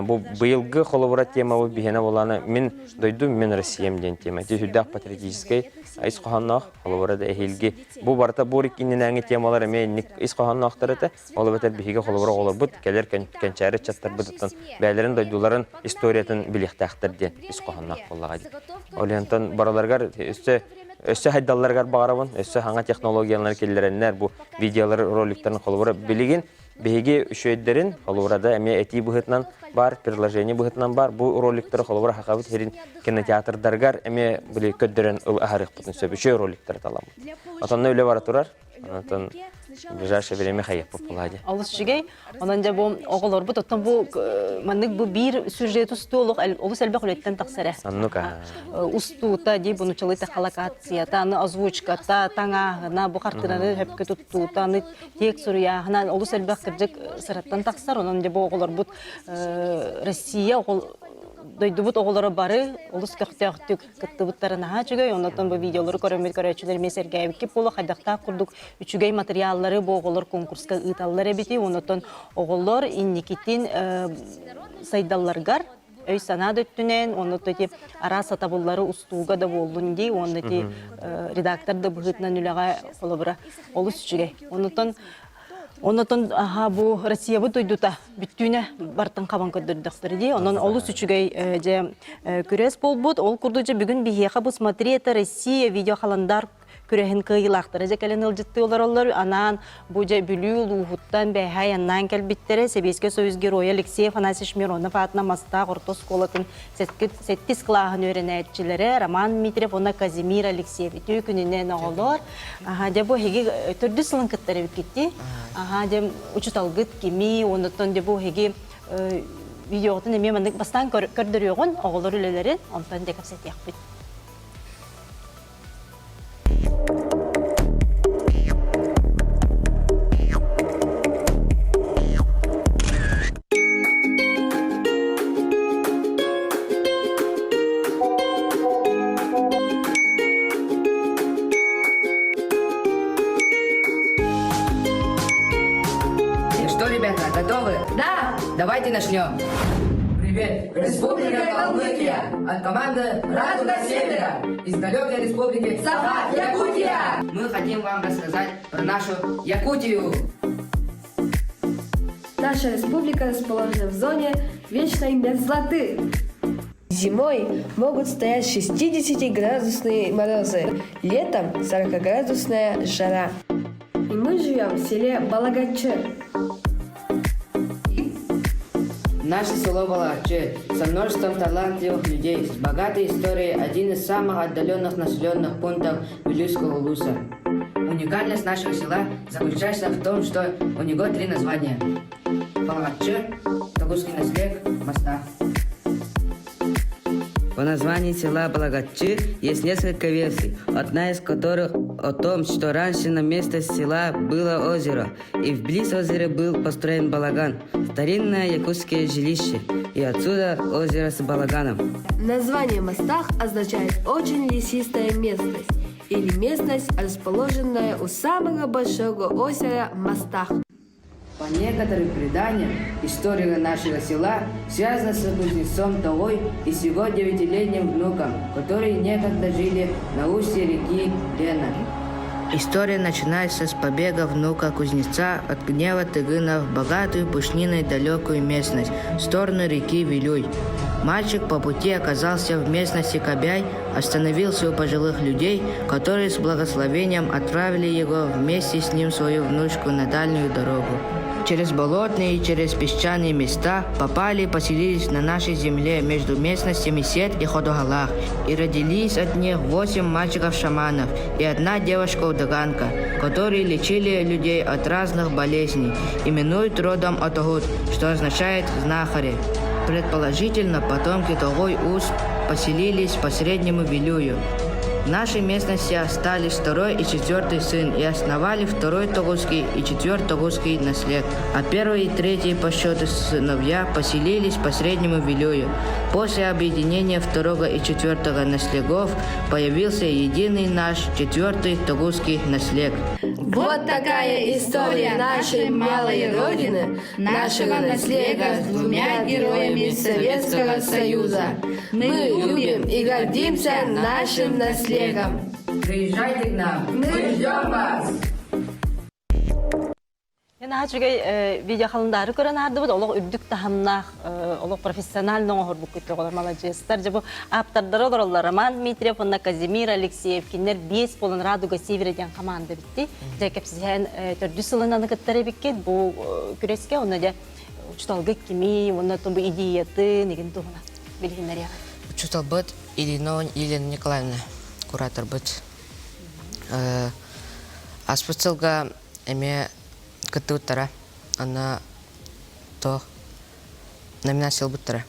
бу быйылгы холобура темабыт биһиэнэ буолаана мин дойдум, мин Россиям диэн тема. Ити сүрдээх патриотическай ис хоһоонноох, холобура да эһиилги бу барыта буор иннинээҥи темалар эмиэ инник ис хоһоонноохтор этэ. Ол эбэтэр биһиги холобура оҕолорбут кэлэр кэнчээри ыччаттарбытыттан бэйэлэрин дойдуларын историятын билиэхтээхтэр диэн ис хоһоонноох буоллаҕа дии. Ол иһин барыларыгар өссө өссө хайдалларыгар баҕарабын, өссө саҥа технологиялары киллэрэннэр бу видеолар роликтарын холобура билигин биһиги үчүгэйдэрин холобура да эмиэ этии быһыытынан баар, предложение быһыытынан баар бу роликтары холобура хахабыт сирин кинотеатрдарыгар эмиэ били көрдөрөн аһарыахпытын сөп үчүгэй роликтары таламмыт. Отонно үлэ бара турар. Онтон в ближайшее время хайыппыт буолаа дии. Олус үчүгэй. Онон дьэ бу оҕолорбут оттон бу маннык бу биир сюжет устуу олох олус элбэх үлэттэн тахсар ээ. Оннук Устуута дии бунучалыы техалокацията, аны озвучката, таҥааһына, бу хартыынаны сөпкө туттуута, аны текст суруйааһына олус элбэх кырдьык сыраттан тахсар. Онон дьэ бу оҕолорбут Россия дойдубут оҕолоро бары олус көхтөөхтүк кыттыбыттара наһаа үчүгэй. Оннотон бу видеолору көрөммүт көрөөччүлэр эмиэ сэргээбиккит буолуо хайдахтаах курдук үчүгэй материаллары бу оҕолор конкурска ыыталлар эбити. Оннотон оҕолор инникитин сайдалларгар өй-санаа да өттүнэн, уонна ити араас сатабыллары устууга да буоллун дии, уонна ити редактор да быһыытынан үлэҕэ холобура олус үчүгэй. Оннотон Онотон аха бу Россиябыт дойдута бүттүүнэ бартын хабан көрдөрдөхтөр дии. Онон олус үчүгэй дьэ күрэс буолбут. Ол курдук дьэ бүгүн биһиэхэ бу «Смотри, это Россия» видеохаландар күрэһин кыайыылаахтара дьэ кэлэн ыалдьыттыы олороллор. Анаан бу дьэ Бүлүү улууһуттан бэһэй аннаан кэлбиттэрэ Сэбиэскэй Союз Геройа Алексей Афанасьевич Миронов аатынан Мастаах орто оскуолатын сэттис кылааһын үөрэнээччилэрэ Роман Дмитриев уонна Казимир Алексеев үтүө күнүнэн оҕолор. Аха, дьэ бу эһиги төрдүс сылын кыттар эбиккитти. Аха, дьэ учуталгыт кими, оннуттан дьэ бу эһиги видеоҕутун эмиэ маннык бастаан көрдөрүөҕүн, оҕолор үлэлэрин, онтон дьэ кэпсэтиэхпит. Ну что, ребята, готовы? Да! Давайте начнем. Привет, Республика Калмыкия! От команды «Радуга Севера» из далекой республики Саха, Якутия! Мы хотим вам рассказать про нашу Якутию. Наша республика расположена в зоне вечной мерзлоты. Зимой могут стоять 60-градусные морозы, летом 40-градусная жара. И мы живем в селе Балагачы. Наше село Балагачы со множеством талантливых людей, с богатой историей, один из самых отдаленных населенных пунктов Вилюйского улуса. Уникальность нашего села заключается в том, что у него три названия. Балагачы, Тогузский наслег, Моста. По названию села Благотчи есть несколько версий, одна из которых о том, что раньше на место села было озеро, и вблизи озера был построен балаган, старинное якутское жилище, и отсюда озеро с балаганом. Название Мостах означает «очень лесистая местность» или местность, расположенная у самого большого озера Мостах. По некоторым преданиям, история нашего села связана с кузнецом Толой и с его девятилетним внуком, которые некогда жили на устье реки Лена. История начинается с побега внука кузнеца от гнева Тыгына в богатую пушниной далекую местность, в сторону реки Вилюй. Мальчик по пути оказался в местности Кобяй, остановился у пожилых людей, которые с благословением отправили его вместе с ним свою внучку на дальнюю дорогу. Через болотные и через песчаные места попали и поселились на нашей земле между местностями Сет и Ходогалах, и родились от них восемь мальчиков-шаманов и одна девушка-удаганка, которые лечили людей от разных болезней, именуют родом Отогут, что означает «знахари». Предположительно, потомки Тогой Ус поселились по Среднему Вилюю. В нашей местности остались второй и четвертый сын и основали второй Тогузский и четвертый Тогузский наслед. А первый и третий по счету сыновья поселились по Среднему Вилюю. После объединения второго и четвертого наслегов появился единый наш четвертый Тогузский наслег. Вот такая история нашей малой Родины, нашего наслега с двумя героями Советского Союза. Мы любим и гордимся нашим наслегом. Приезжайте к нам, мы ждем вас! Мен аха үчүгэй видеохалындары көрөн аардыбыт олох үрдүк таһымнаах олох профессионально оҥоһорбуккут оҕолор маладьыастар дьэ бу ааптардара олороллор Роман Дмитриев уонна Казимир Алексеев кинилэр биэс буолан Радуга Севера диэн хамаанда битти дьэ кэпсэһэн төрдүс сылынан кыттар эбиккит бу күрэскэ онно дьэ учуталга кими уонна бу идеятын игин туһунан билиһиннэриэҕэ Учуталбыт Ирина Елена Николаевна кураторбыт аспыт сылга эмиэ кыттыбыттара. Аны туох номинация ылбыттара.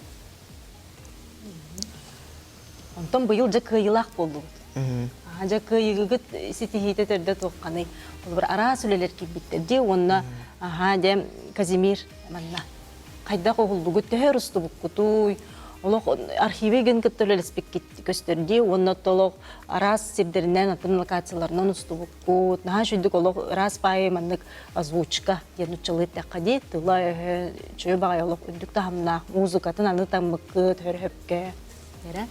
Онтон быйыл дьэ кыайыылаах буоллубут. Дьэ кыайыыгыт ситиһиитэ төрдө туохханый? Холобур араас үлэлэр киирбиттэр дии уонна аһаа дьэ Казимир манна хайдах уһуллугут төһө устубуккутуй олох архивы гын кытта үлэлэспиккит көстөр дии уонна толох араас сирдэринэн атын локацияларынан устубуккут наһаа үчүгдүк олох ыраас баайы маннык озвучка диэн нуччалыы эттэххэ дии тыла өһө үчүгэй баҕайы олох үрдүк таһымнаах музыкатын аны таммыккыт хөрөһөпкө эрэ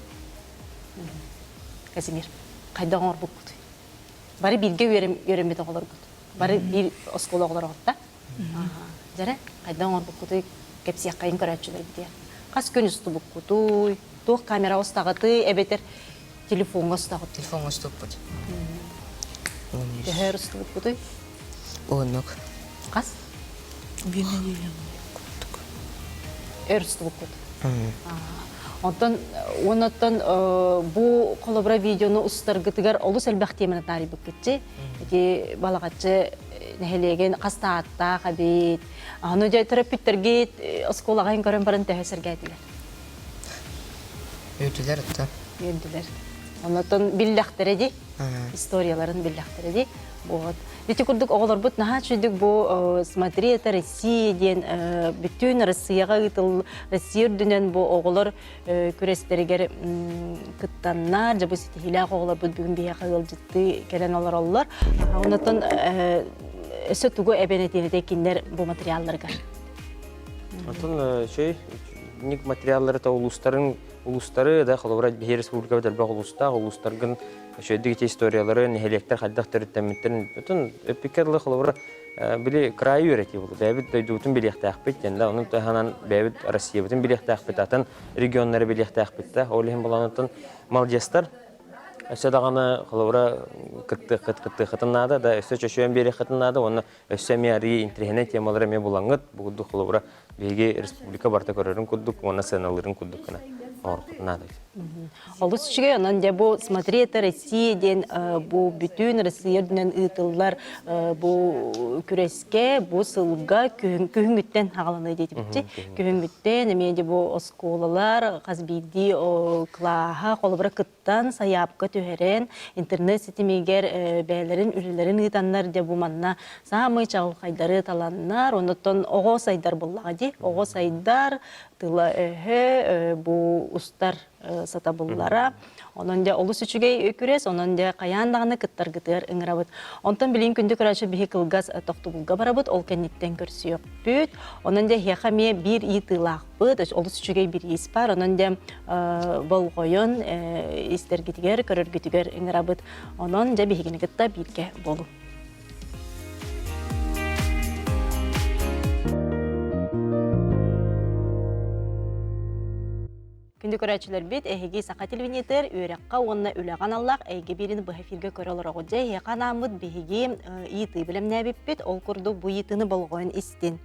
Казимир хайдах оҥорбуккутуй бары бииргэ үөрэммит оҕолоргут бары биир оскуола оҕолоро да Дьэрэ, хайдах оҥорбуккутуй кэпсиэххэйин көрөөччүлэрбитигэр. Хас күн устубуккутуй, туох камераҕа устаҕытый эбэтэр телефоҥҥа устаҕыт? Телефоҥҥа устубуппут. Төһө устубуккутуй? Оннук. Хас? Биир нэдиэлэ курдук. Өр устубуккут. Онтон уоннаттан бу холобура видеону устаргытыгар олус элбэх теманы таарыйбыккытчы. Ити балаҕаччы нэһилиэгин хас да ааттаах эбит. Аны дьэ төрөппүттэргит оскуолаҕа көрөн баран төһө сэргээтилэр? Үөрдүлэр да. Үөрдүлэр. Оннотон биллэхтэрэ дии. Историяларын биллэхтэрэ дии. Вот. Ити курдук оҕолорбут наһаа үчүгдүк бу «Смотри, это Россия» диэн бүтүн Россияҕа ыытыл Россия үрдүнэн бу оҕолор күрэстэригэр кыттаннар, дьэ бу ситиһиилээх оҕолорбут бүгүн биһиэхэ ыалдьыттыы кэлэн олороллор. Оннотон өссө тугу эбэн этиэн этэй кинилэр бу материалларыгар? Онтон үчүгэй ник материаллары та улуустарын улуустары да холобура биһи республикабыт элбэх улуустаах улуустаргын үчүгэйдик ити историялары нэһилиэктэр хайдах төрүттэммиттэрин бүтүн эппиккэ дылы холобура били кыраайы үөрэтии буолла бэйэбит дойдубутун билиэхтээхпит диэн да онон таһынан бэйэбит Россиябытын билиэхтээхпит атын регионнары билиэхтээхпит да ол иһин буланытын молодецтар өссө даҕаны холобура кыттыаххыт кыттыаххытын наада да өссө чөчүөн биэриэххитин наада уонна өссө эмиэ арыый интэриэһинэй темалары эмиэ булаҥҥыт бу курдук холобура биһиги республика барыта көрөрүн курдук уонна сыаналыырын курдук гына оҥороххутун наада Олус үчүгэй, онон дьэ бу «Смотри, это Россия» диэн бу бүтүн Россия үрдүнэн ыытыллар бу күрэскэ, бу сылга күһүҥҥүттэн аҕаланыы диэтибитчи. Күһүҥҥүттэн эмиэ дьэ бу оскуолалар хас биирдии кылааһа холобура кыттан, сайаапка түһэрэн, интернет ситимигэр бэйэлэрин үлэлэрин ыытаннар дьэ бу манна саамай чаҕылхайдары таланнар, оннуттан оҕо сайдар буоллаҕа дии. Оҕо сайдар, тыла-өһө бу устар. сатабыллара. Онон дьэ олус үчүгэй күрэс, онон дьэ хайаан даҕаны кыттаргытыгар ыҥырабыт. Онтон билигин күндү көрөөччү биһи кылгас тохтобулга барабыт, ол кэнниттэн көрсүөхпүт. Онон дьэ эһиэхэ эмиэ биир ыйытыылаахпыт, олус үчүгэй бириис бар. Онон дьэ болҕойон истэргитигэр, көрөргүтүгэр ыҥырабыт. Онон дьэ биһигини кытта бииргэ буолуҥ. Күндү көрөөччүлэрбит, эһиги Саха телевидениетыгар үөрэххэ уонна үлэҕэ аналлаах эйгэ биирин быһа эфиргэ көрө олороҕут. Дьэ, эһиэхэ анааммыт биһиги ыйытыы бэлэмнээбиппит. Ол курдук бу ыйытыыны болҕойон истин.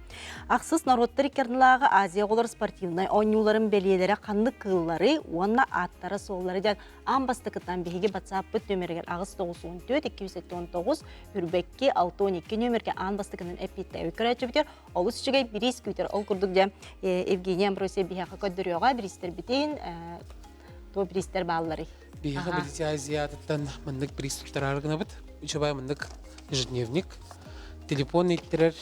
Ахсыс норуоттар иккардылааҕы Азия оҕолор спортивнай оонньууларын бэлиэлэрэ ханнык кыыллары уонна ааттара-суоллары диэн аан бастакытынан биһиги WhatsApp-пыт нүөмэригэр 894 279 Үрбэкки 612 нүөмэргэ аан бастакынан эппиэттээбит көрөөччүбүтүгэр олус үчүгэй бириис күүтэр. Ол курдук дьэ Евгения Амбросия биһиэхэ көрдөрүөҕэ бириистэрбитин туо бириистэр баалларый? Биһиэхэ Билити Азиатыттан маннык бириис туттараар гынабыт. Үчүгэй маннык ежедневник, телефон ииттэрэр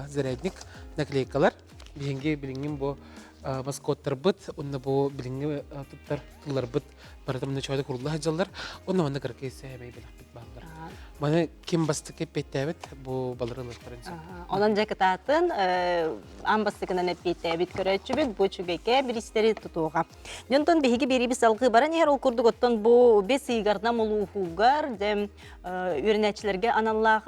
зарядник, наклейкалар. Биһиги билиҥҥин бу маскоттарбыт, уонна бу билиҥҥи туттар тылларбыт барыта мына чугада курулла сылдьаллар. Онно манна кыракый сэмэй бэлэхпит бааллар. Маны ким бастакы эппиэттээбит бу балары ылыахтарын сөп. Онон дьэ кытаатын аан бастакынан эппиэттээбит көрөөччүбүт бу үчүгэйкэ биристэри тутуоҕа. Дьонтон биһиги биэриибит салгыы баран иһэр ол курдук оттон бу бес ыйгарна улууһугар дьэ үөрэнээччилэргэ аналлаах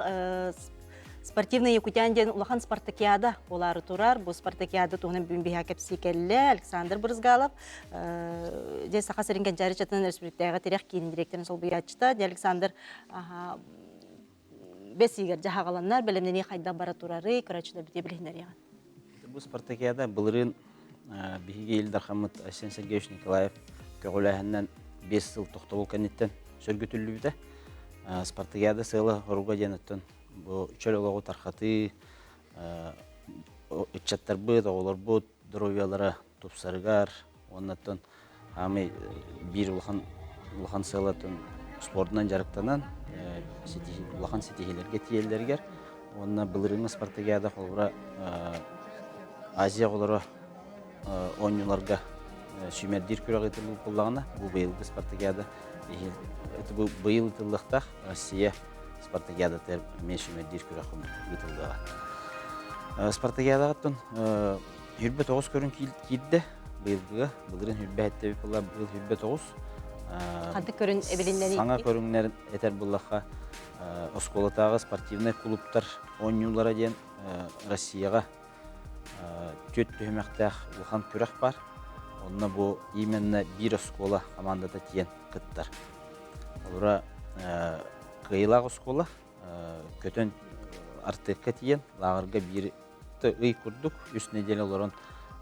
Спортивный Якутян диэн улахан спартакиада буолаары турар. Бу спартакиада туһунан бүгүн биһиэхэ кэпсии кэллэ Александр Брызгалов. Дьэ Саха сирин Кэнчээри чатынан өрөспүүбүлүкэтээҕи тирэх киинин директорын солбуйааччыта. Дьэ Александр бэс ыйыгар дьаһаҕаланнар, бэлэмнэнии хайдах бара турарый, көрөөччүлэр битиэ билиһиннэриэҕин. Бу спартакиада былырыын биһиги Ил Дархаммыт Айсен Сергеевич Николаев көҕүлээһининэн 5 сыл тохтобул кэнниттэн сөргүтүллүбүтэ. Спартакиада сыала хоруга диэн оттон бу чөл олоҕу тархатыы, ыччаттарбыт, оҕолорбут доруобуйалара тупсарыгар уонна оттон хаамый биир улахан улахан сыалатын спордунан дьарыктанан улахан ситиһиилэргэ тиийэллэригэр уонна былырыыҥҥы спартакиада холобура Азия оҕолоро оонньууларга сүүмэрдиир күрэх ыытыллыбыт буоллаҕына бу быйылгы спартакиада бу быйыл ыытыллыахтаах Россия спартакиадатыгар эмиэ сүүмэрдиир күрэх ыытыллыаҕа. Спартакиадаҕа 29 көрүҥ киирдэ быйылгыга. Былырыын 27 буолла, быйыл 29. Ханнык көрүн эбилиннэрий? Саҥа көрүҥнэр этэр буллахха, оскуолатааҕы спортивнай клубтар оонньуулара диэн Россияҕа түөрт түһүмэхтээх улахан күрэх бар. Онно бу именно биир оскуола командата тиийэн кыттар. Олора кыайыылаах оскуола көтөн Артекка тиийэн лааҕырга биир ый курдук үс нэдиэлэ олорон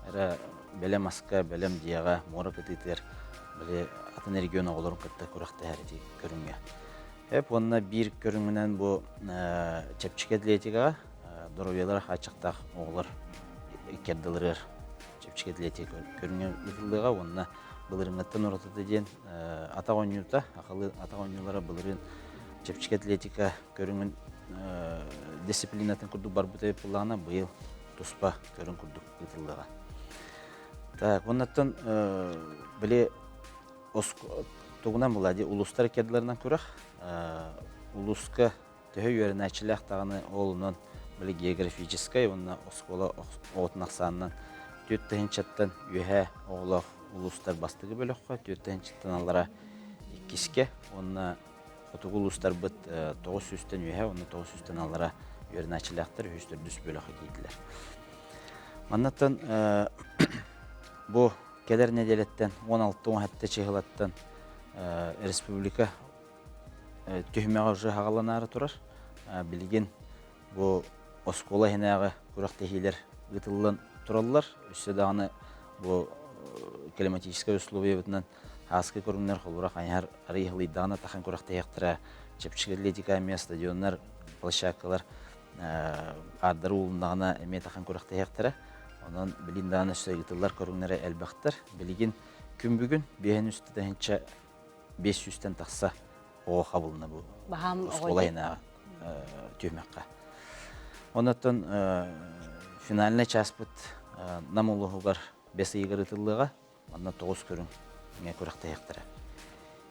эрэ бэлэм аска, бэлэм дьиэҕэ, муора кытыытыгар били атын регион оҕолорун кытта күрэхтэһэр ити көрүҥҥэ. Эп уонна биир көрүҥүнэн бу чэпчэки атлетикаҕа доруобуйалара хааччахтаах оҕолор иккэрдилэригэр чэпчэки атлетика көрүҥэ ыытыллыаҕа уонна былырыыҥҥыттан уратыта диэн атах оонньуута, акылы атах оонньуулара былырыын чэпчэки атлетика көрүҥүн дисциплинатын курдук барбыт эбит буоллаҕына, быйыл туспа көрүҥ курдук ыытыллыаҕа. Так, оннуттан били тугунан була ди улуустар кедларынан күрэх улууска төһө үөрэнээччилээх даҕаны ол онон били географическай уонна оскуола оҕотун ахсаанынан 4 тыһыынчаттан үөһээ оҕолоох улуустар бастакы бөлөххө, 4 тыһыынчаттан аллара иккискэ уонна хотугу улуустарбыт 900-тэн үөһээ уонна 900-тэн аллара үөрэнээччилээхтэр үһүс төрдүс бөлөххө киирдилэр. Маннаттан бу кэлэр нэдиэлэттэн 16-17 чыһылаттан республика түһүмэҕэ уже хаҕаланаары турар. Билигин бу оскуола иһинээҕи күрэхтэһиилэр ыытыллан тураллар. Өссө даҕаны бу климатическай условиябытынан ааскы көрүҥнэр холобура хайыһар арый ыһылыйдаҕына тахан күрэхтэһиэхтэрэ. Чэпчэки атлетика эмиэ стадионнар, площадкалар хаардары уулуннаҕына эмиэ тахан күрэхтэһиэхтэрэ. Онон билин даҕаны өссө ыытыллар көрүҥнэрэ элбэхтэр. Билигин күн бүгүн биэһин үстэ 500-тэн тахса оҕо хабылына бу оскуола иһинээҕи түһүмэххэ. Оннуттан финальнай чааспыт Нам улууһугар бэс ыйыгар ыытыллыаҕа. Манна тоҕус көрүҥ. күрэхтэһиэхтэрэ.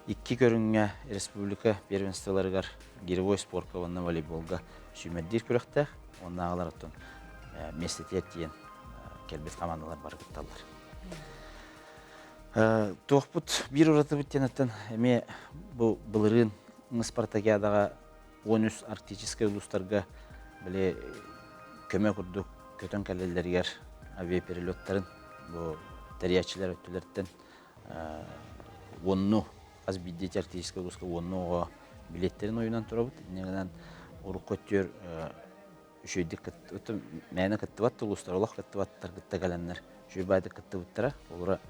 Икки көрүҥҥэ республика первенстволарыгар гиревой спорка уонна волейболга сүүмэрдиир күрэхтээх. Уоннааҕылар оттон миэстэтигэр тиийэн кэлбит хамаандалар бары кытталлар. Туохпут биир уратыбыт диэн оттон эмиэ бу былырыын Спартакиадаҕа 13 арктическай улуустарга били көмө курдук көтөн кэлэллэригэр авиаперелеттарын бу тэрийээччилэр өттүлэриттэн уонну хас биирдии арктическай улууска уонну оҕо билиэттэрин ойунан турабыт. Инньэ гынан урукку өттүгэр үчүгэйдик мээнэ кыттыбат улуустар олох кыттыбаттар кытта кэлэннэр үчүгэй баайдык кыттыбыттара. Олора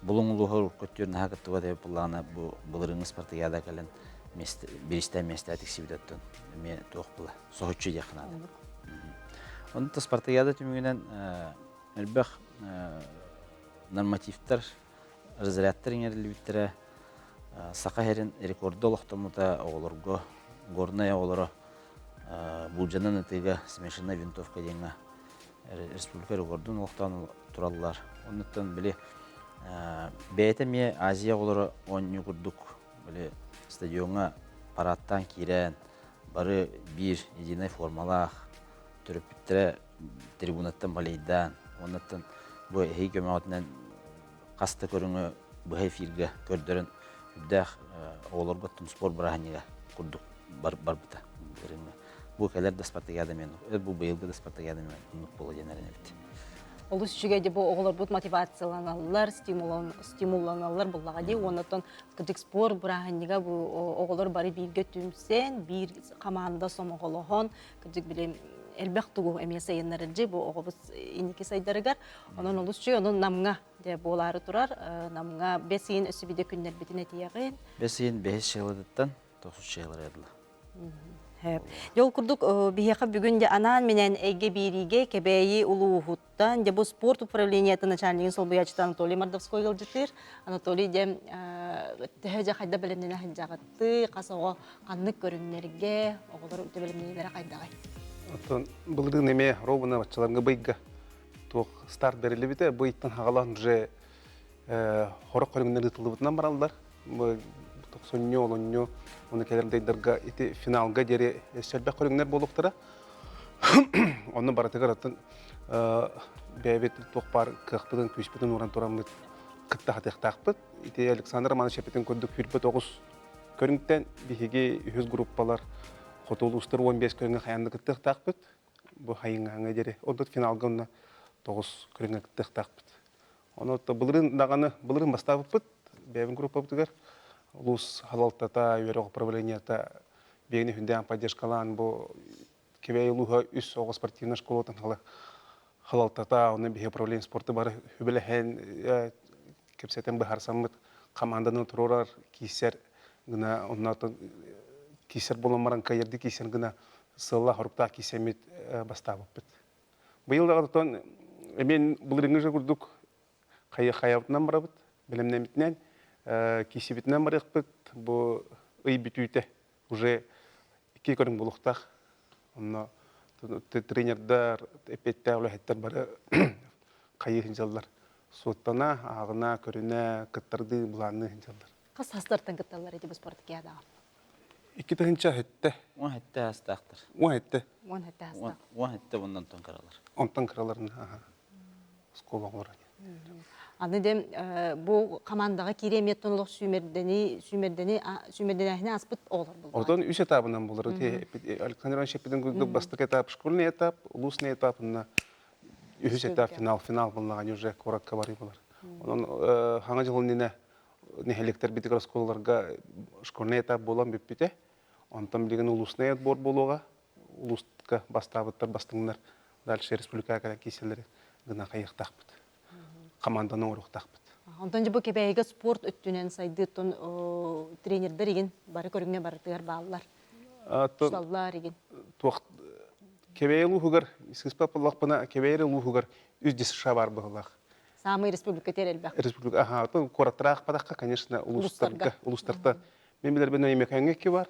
Булуҥ улууһа урукку өттүгэр наһаа кыттыбат эбит буоллаҕына бу былырыыҥҥы спартакиада кэлэн биристэн миэстэ тиксибит оттон эмиэ туох була соһуччу диэххэ наада. Онон спартакиада түмүгүнэн элбэх нормативтар, разрядтар иҥэриллибиттэрэ. Саха сирин рекорда олохтоммута оҕолорго, горнай оҕолоро буулдьанан ытыыга смешанная винтовка диэҥҥэ республика рекордун олохтоон тураллар. Оннуттан били бэйэтэ эмиэ Азия оҕолоро оонньуу курдук били стадиоҥҥа парадтаан киирэн бары биир единый формалаах төрөппүттэрэ трибунаттан балейдаан уоннаттан бу эһиги көмөҕүтүнэн хас да көрүҥү быһа эфиргэ көрдөрөн үрдээх оҕолорго спорт бырааһынньыга курдук барбыта. Бу кэлэр да спартакиада мен, бу быйылгы да спартакиада мен оннук буола диэн эрэнэбит. Олус үчүгэй бу оҕолорбут мотивацияланаллар, стимулланаллар буллаҕа дии. Уоннаттан кырдьык спорт бырааһынньыга бу оҕолор бары бииргэ түмсэн, биир команда сомоҕолоһон, кырдьык били элбэх тугу эмиэ сайыннарыджы бу оҕобут инники сайдарыгар. Онон олус үчүгэй, онон Намҥа дьэ буолаары турар. Намҥа бэс ыйын өссө биде күннэрбитин этиэҕин. Бэс ыйын бэһис чыһылатыттан тохсус чыһылара ыдыла. Дьол курдук биһиэхэ бүгүн дьэ анаан-минээн эйгэ биэриигэ Кэбээйи улууһуттан дьэ бу спорт управлениетын начальнигын солбуйааччыта Анатолий Мордовской ыалдьыттыыр. Анатолий дьэ төһө дьэ хайда бэлэмнэнэ сылдьаҕыттыы, хас оҕо ханнык көрүҥнэргэ оҕолор бэлэмнэнэлэрэ хайдаҕай? Оттон былырыын эмиэ ровно баччаларга быйга туох старт бэриллибитэ быйтан хагалаан уже хорох көрүҥнэр ыытыллыбытынан бараллар. Тохсунньу, олунньу, уну кэлэр дайдарга ити финалга диэри өссө элбэх көрүҥнэр буолуохтара. Онно барытыгар оттон бэйэбит туох баар кыахпытын, күүспүтүн ууран тураммыт кытта хатыахтаахпыт. Ити Александр Романович эппитин курдук хүрбэт оҕус көрүҥтэн биһиги үһүс группалар хоту улуустар 15 көрүҥҥэ хайаан да кыттыахтаахпыт. Бу хайыҥҥа диэри. Онтон финалга онно тоҕус көрүҥҥэ кыттыахтаахпыт. Ону былырыын даҕаны былырыын бастаабыппыт бэйэбин группабытыгар улуус салалтата, үөрэх управлениета биһигини хүндээн поддержкалаан бу Кэбээйи улууһа үс оҕо спортивнай школатын халалтата, оны биһи управление спорта бары хүбэлэһэн кэпсэтэн быһаарсаммыт команданы туруорар киисэр гына оннотон киисэр буолан баран кыайырды киисэр гына сыаллаах хоруктаах киисэммит бастаабыппыт. Быйыл даҕатан эмиэ былырыыҥҥы же курдук хайа-хайабытынан барабыт, бэлэмнэммитинэн, киисибитинэн барыахпыт. Бу ый бүтүүтэ уже икки көрүҥ буолуохтаах. Онно тренердар, эппиэттээх үлэһиттэр бары хайыы сылдьаллар. Суоттана, ааҕына, көрүнэ, кыттардыы, былаанныы сылдьаллар. Хас саастартан кытталлар эти бу спартакиадаҕа? Икки тыһыынча сэттэ. Уон сэттэ аастаахтар. Уон сэттэ. Уон сэттэ аастаах. Уон сэттэ онтон кыралар. Онтон кыраларын, аха. Оскуола оҕолоро. Аны дем бу командаҕа киирэ эмиэттэн олох сүүмэрдэни сүүмэрдэни сүүмэрдэнээһини ааспыт оҕолор буллар. Отон үс этабынан булар. Александр Иванович эппитин курдук бастакы этап школьный этап, улусный этап, онно үһүс этап финал, финал буллаҕа уже куоракка барыы булар. Онон хаҥа дьыл иннинэ нэһилиэктэрбитигэр оскуолаларга школьный этап буолан бүппүтэ. Онтон билигин улуусный отбор буолуоҕа. Улууска бастаабыттар бастыҥнар дальше республикаҕа кэлэн киирсэллэри гына хайыахтаахпыт. Команданы оҥоруохтаахпыт. Онтон дьэ бу Кэбээйигэ спорт өттүнэн сайдыыттан тренердэр игин бары көрүҥҥэ барытыгар бааллар. Тусаллар игин. Туох Кэбээйи улууһугар, сыыспат буоллахпына, Кэбээйи улууһугар үс ДСШ баар быһыылаах. Самый республика тер элбэх. Республика, аха, куораттара аахпатахха, конечно, улуустарга, улуустарта. Мен билэрбин Өймөкөөҥҥө икки бар.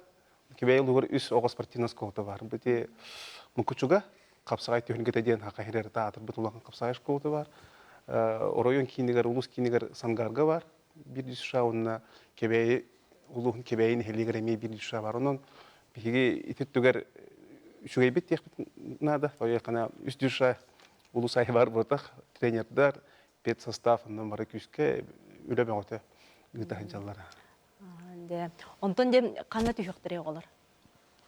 Кэбээйи улууһугар үс оҕо спортивная школата бар. Бити Мукучуга Хапсаҕай түһүлгэтэ диэн хаха хирэртэ аатырбыт улахан хапсаҕай школата бар. Оройуон киинигэр, улуус киинигэр Сангарга бар. биир душа уонна Кэбээйи улууһун Кэбээйи нэһилиэгэр эмиэ биир душа бар. Онон биһиги ити өттүгэр үчүгэйбит диэхпит наада. Тоойуоххана үс душа улуус аайы баар буолбатах. Тренердэр, педсостав онон бары күүскэ үлэ бөҕөтө ыыта сылдьаллара. Онтон дьэ ханна түһүөхтэрэй оҕолор,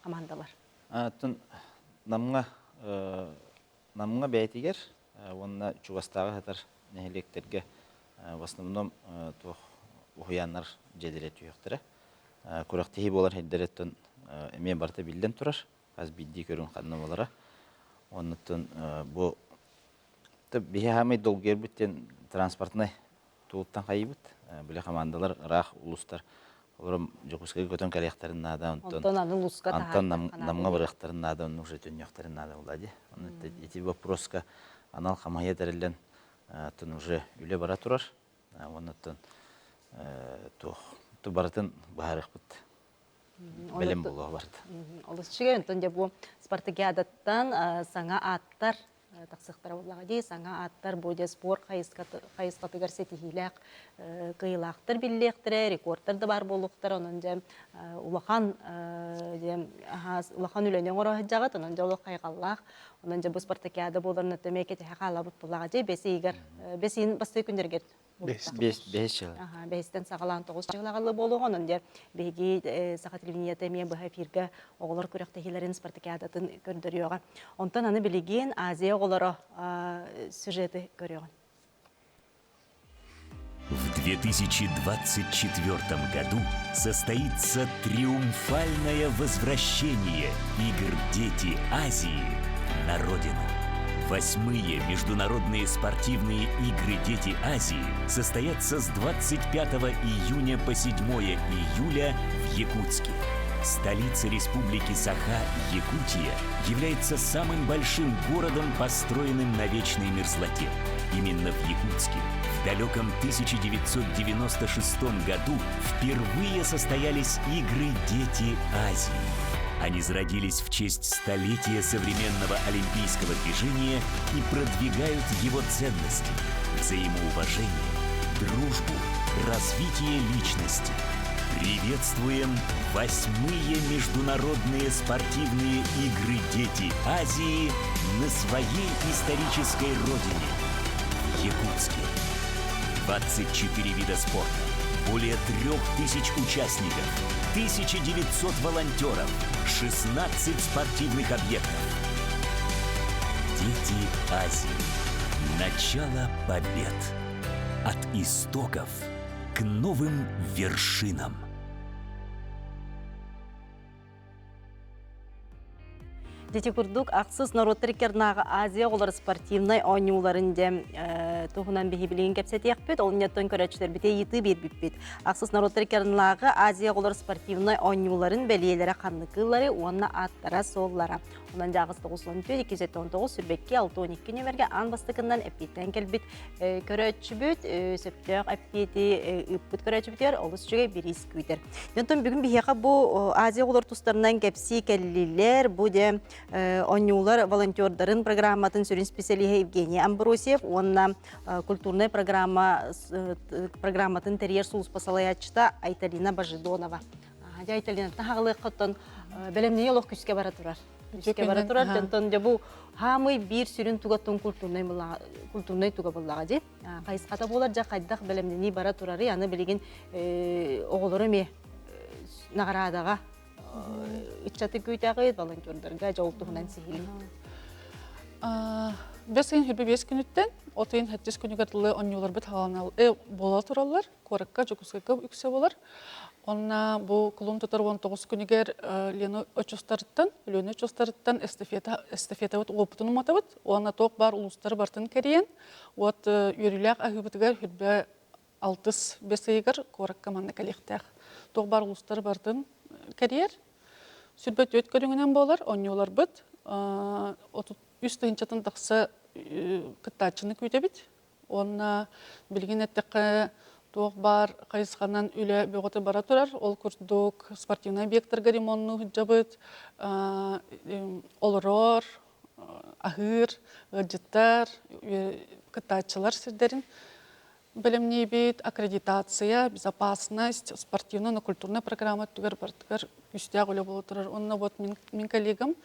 хамаандалар? Оттон Намҥа Намҥа бэйэтигэр уонна чугастааҕы сытар нэһилиэктэргэ в основном туох уһуйааннар дьиэлэрэ түһүөхтэрэ. Күрэхтэһии буолар сирдэриттэн эмиэ барыта биллэн турар. Хас биирдии көрүҥ ханна буолара. Оннуттан бу биһи хаамай долгуйарбыт диэн транспортнай Тугуттан хайыыбыт? Били хамаандалар ыраах улуустар олорон Дьокуускайга көтөн кэлиэхтэрин наада, онтон Онтон аны улууска антон таһаардаххына Намҥа барыахтарын наада, онно уже төннүөхтэрин наада буолла дии. Онно ити вопроска анал хамыыһыйа тэриллэн, оттон уже үлэ бара турар. Уонна оттон туох барытын быһаарыахпыт. Бэлэм буолуо барыта. Олус үчүгэй. Онтон дьэ бу спартакиадаттан саҥа ааттар тахсыахтара буоллаҕа дии. Саҥа ааттар бу дьэ спорт хайысхатыгар ситиһиилээх кыайыылаахтар биллиэхтэрэ, рекордтар да баар буолуохтара. Онон дьэ улахан дьэ улахан үлэни оҥоро сылдьаҕыт. Онон дьэ олох хайҕаллаах. Онон дьэ бу спартакиада буоларын өттө кэтэһэ хаалабыт буоллаҕа дии. Бэс ыйыгар бэс ыйын бастакы күннэригэр Бэс бэс чыла. Бэһистэн саҕалаан тоҕус чыгылаҕалыы буолуоҕа. Онон дьэ биһиги Саха телевидениета эмиэ быһа эфиргэ оҕолор күрэхтэһиилэрин спартакиадатын көрдөрүөҕэ. Онтон аны билигин Азия оҕолоро сюжеты көрүөҕүн. В 2024 году состоится триумфальное возвращение игр «Дети Азии» на родину. Восьмые международные спортивные игры «Дети Азии» состоятся с 25 июня по 7 июля в Якутске. Столица Республики Саха, Якутия, является самым большим городом, построенным на вечной мерзлоте. Именно в Якутске в далеком 1996 году впервые состоялись игры «Дети Азии». Они зародились в честь столетия современного олимпийского движения и продвигают его ценности – взаимоуважение, дружбу, развитие личности. Приветствуем восьмые международные спортивные игры «Дети Азии» на своей исторической родине – в Якутске. 24 вида спорта, более 3000 участников, 1900 волонтеров, 16 спортивных объектов. Дети Азии. Начало побед. От истоков к новым вершинам. Дити курдук ахсыс норуоттар иккернааҕы Азия оҕолор спортивнай оонньууларын дьэ туһунан биһи билигин кэпсэтиэхпит. Ол инньэттэн көрөөччүлэрбитэ ыйытыы биэрбиппит. Ахсыс норуоттар иккернааҕы Азия оҕолор спортивнай оонньууларын бэлиэлэрэ ханныкылары уонна ааттара-суоллара. Онон дьааҕыс 94 279 сүрбэкки 62 нүмергэ аан бастакыннан эппиэттээн кэлбит көрөөччүбүт сөптөөх эппиэти ыыппыт көрөөччүбүтүгэр олус үчүгэй бириис күүтэр. Онтон бүгүн биһиэхэ бу Азия оҕолор тустарынан кэпсии кэллилэр. Бу дьэ оонньуулар волонтердарын программатын сүрүн специалиһэ Евгений Амбросьев уонна культурнай программа программатын тэрийэр сулууспа салайааччыта Айталина Божедонова. Дьэ Айталинаттан хаҕылыаххыттан бэлэмнэнии олох күскэ бара турар. Күскэ бара турар. Онтон дьэ бу хаамый биир сүрүн тугаттан культурнай культурнай туга буллаҕа дии. Хайысхата буолар дьэ хайдах бэлэмнэнии бара турарый аны билигин оҕолору эмиэ наҕараадаҕа ыччаты күүтэҕит волонтердарга дьол туһунан сиһилии. Бэс ыйын хүрбэ биэс күнүттэн от ыйын сэттис күнүгэр дылы оонньууларбыт хааланал буола тураллар. Куоракка Дьокуускайга үксэ буолар. Онно бу кулун тутар 19 күнүгэр Лена очустарыттан, Өлүөнэ очустарыттан эстафета эстафетабыт уопутун уматабыт. Уонна туох баар улуустары барытын кэрийэн, вот үөрүүлээх аһыыбытыгар хүрбэ алтыс бэс ыйыгар куоракка манна кэлиэхтээх. Туох баар улуустары барытын кэрийэр. Сүрбэ түөрт көрүҥүнэн буолар, оонньууларбыт 33 тыһыынчатын тахса кыттааччыны күүтэбит. Уонна билигин эттэххэ, туох баар хайысханан үлэ бөҕөтө бара турар. Ол курдук спортивнай объектарга ремоннуу сылдьабыт, олорор, аһыыр, ыалдьыттар, кыттааччылар сирдэрин. бэлэмниибит, аккредитация, безопасность, спортивно-культурная программа өттүгэр барытыгар күүстээх үлэ буола турар. Онно вот мин, мин коллегам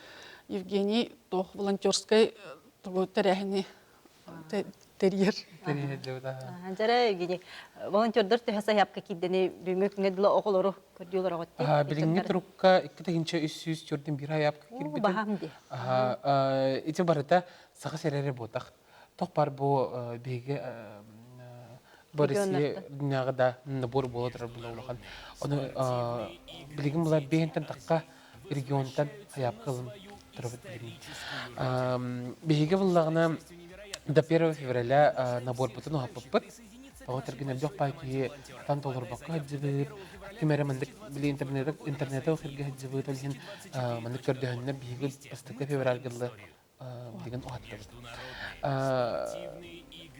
Евгений туох волонтерскай тугу тэрээһини тэрийэр. Дьэрэ Евгений, волонтердар төһө сайаапка киирдэни бүгүҥҥү күҥҥэ дылы оҕолору көрдүүлэр оҕотти. Билиҥҥи турукка 2341 айаапка киирбитин. Баһаам дии. Ити барыта саха сирэ буотах. Тох бар бу биһиги бу Россия дньаҕа да набор буола турар була улахан. Ону билигин була биһинтэн тахха регионтан сайаапка ылын турабыт билигин. Биһиги буллаҕына до 1 февраля наборбутун уһаппыппыт. Тоҕо тэргин элбэх баай киһи тан толорбокко сылдьыбыт, ким эрэ маннык били интернета интернета сиргэ сылдьыбыт, ол иһин маннык көрдөһөннөр биһиги бастакы февральга дылы билигин уһаттыбыт.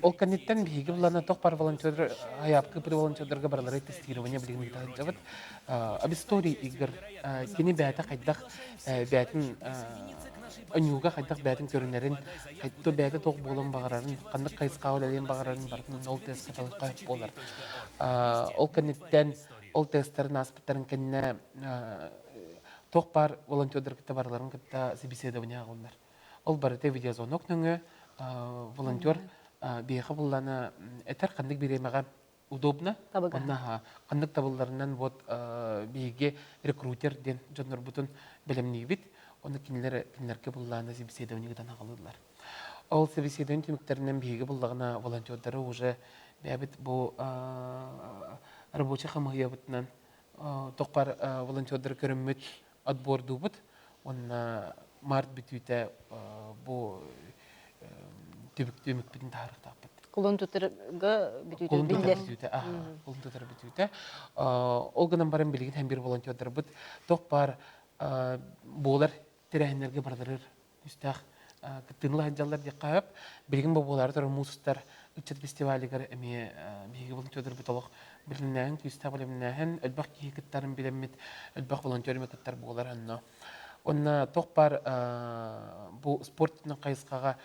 Ол кэнниттэн биһиги булана тох бар волонтер айаапкы волонтердарга барылары тестирование билигин ыыта сылдьабыт. Об истории игр кини бэйэтэ хайдах бэйэтин оньууга хайдах бэйэтин көрүнэрин, хайдах бэйэтэ туох буолан баҕарарын, ханнык хайысхаҕа үлэлиэн баҕарарын барытын ол тестка талыахха буолар. Ол кэнниттэн ол тесттарын ааспыттарын кэннэ туох баар волонтердар кытта барыларын кытта собеседование аҕаллар. Ол барыта видеозвонок нөҥүө волонтер биһиэхэ буллана этэр ханнык бириэмэҕэ удобно онно ханнык табылларынан вот биһиги рекрутер диэн дьоннорбутун бэлэмниибит оны кинилэр кинилэргэ буллаана собеседование ыытан аҕалыыллар. Ол собеседование түмүктэринэн биһиги буллаҕына волонтердары уже бэйэбит бу рабочий хамыһыйабытынан тохпар волонтердары көрүммүт отбордуубут уонна март бүтүүтэ бу түмүкпүтүн таһаарыахтаахпыт. Кулун тутарга бүтүүтэ Кулун тутар бүтүүтэ, аха, кулун тутар бүтүүтэ. Ол гынан баран билигин һэм бир волонтердарбыт туох баар буолар тэрээһиннэргэ бардарыр күүстээх кыттыыны сылдьаллар диэххэ сөп. Билигин бу буолаары турар муус устар ыччат фестивалыгар эмиэ биһиги волонтердарбыт олох билимнээһин, күүстээх билимнээһин, элбэх киһи кыттарын билэммит, элбэх волонтер эмиэ кыттар буолар онно. Онно туох баар бу спорт хайысхаҕа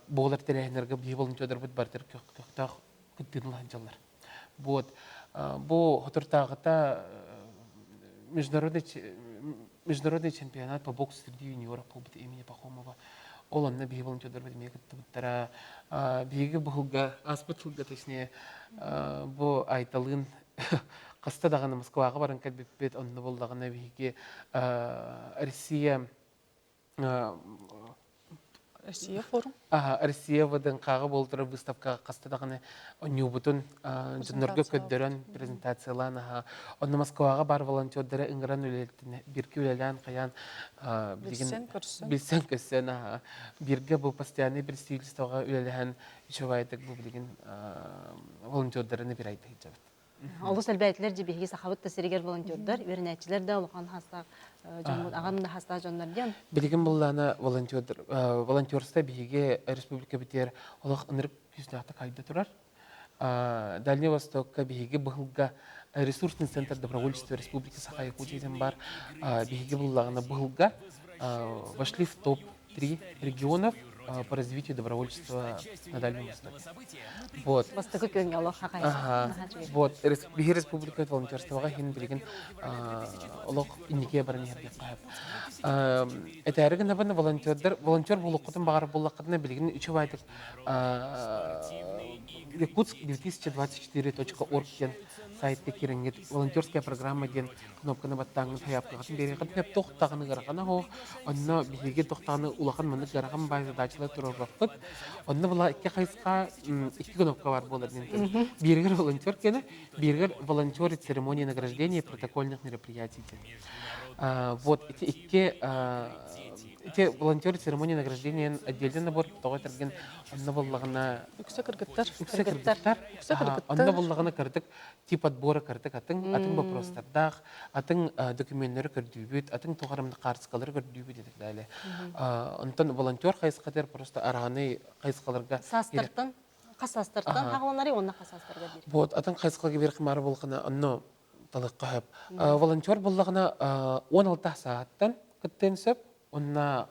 буолар тэрээһиннэргэ биһиги волонтердарбыт барытыр көхтөөх кыттыыны сылдьаллар. Вот. Бу соторутааҕыта международный международный чемпионат по боксу среди юниоров буолбут имени Пахомова. Ол онно биһиги волонтердарбыт эмиэ кыттыбыттара. Биһиги бу сылга, ааспыт сылга точнее, бу Айталыын хаста даҕаны Москваҕа баран кэлбиппит. Онно буоллаҕына биһиги Россия Россия форум. Россия ВДНХ-ҕа буолтара выставкаҕа хаста даҕаны онньуубутун дьоннорго көрдөрөн презентациялаан аха. Онно Москваҕа баар волонтердары ыҥыран үлэлэтин биргэ үлэлээн хайаан билсэн көрсөн билсэн көрсөн аха. Биргэ бу постоянный представительствоҕа үлэлэһэн үчүгэйдик бу билигин волонтердары бир айда сылдьабыт. Олус элбээтилэр дьи биһиги сахабыт да сиригэр волонтердар, үөрэнээччилэр да улахан хастаах дьоммут, аҕам да хастаах дьоннор диэн. Билигин буллаана волонтердар волонтерство биһиги республика битиэр олох ынырык күүстээхтик хайда турар. Дальний Востокка биһиги быһылга ресурсный центр добровольчества Республики Саха-Якутия диэн бар. Биһиги буллаҕына быһылга вошли в топ-3 регионов по развитию добровольчества на Дальнем Востоке. Вот. Бастакы күҥҥэ олох Ага. Вот. Биһи республика волонтерствоҕа иһин билигин олох инникигэ баран иһэрдиэххэ сөп. Этээри гынабын волонтердар волонтер буолуоххутун баҕарар буоллаххытына билигин үчүгэйдик Якутск 2024.org диэн сайтка киирэҥҥит волонтерская программа диэн кнопканы баттааҥҥын сайаапкаҕытын биэриэххитин сөп тохтаҕыны ыарахана суох онно биһиги тохтаҕыны улахан маннык ыарахан баай задачалар туруорбаппыт онно была икки хайысха икки кнопка бар буолар диэн бииригэр волонтер кэнэ бииригэр волонтеры церемонии награждения протокольных мероприятий диэн вот эти икки Ити волонтер церемония награждения отдельный набор тоҕо этэргин онно буоллаҕына үксэ кыргыттар үксэ кыргыттар үксэ кыргыттар онно буоллаҕына кырдык тип отбора кырдык атын атын вопростардаах атын докуменнары көрдүүбүт атын туох хаартыскалары көрдүүбүт и так далее онтон волонтер хайысхатыгар просто арааны хайысхаларга саастартан хас саастартан хаҕаланары уонна хас саастарга биир вот атын хайысхаларга биир хымаары буолхана онно талыахха сөп. Волонтер буоллаҕына 16 сааттан кыттыан сөп. Онна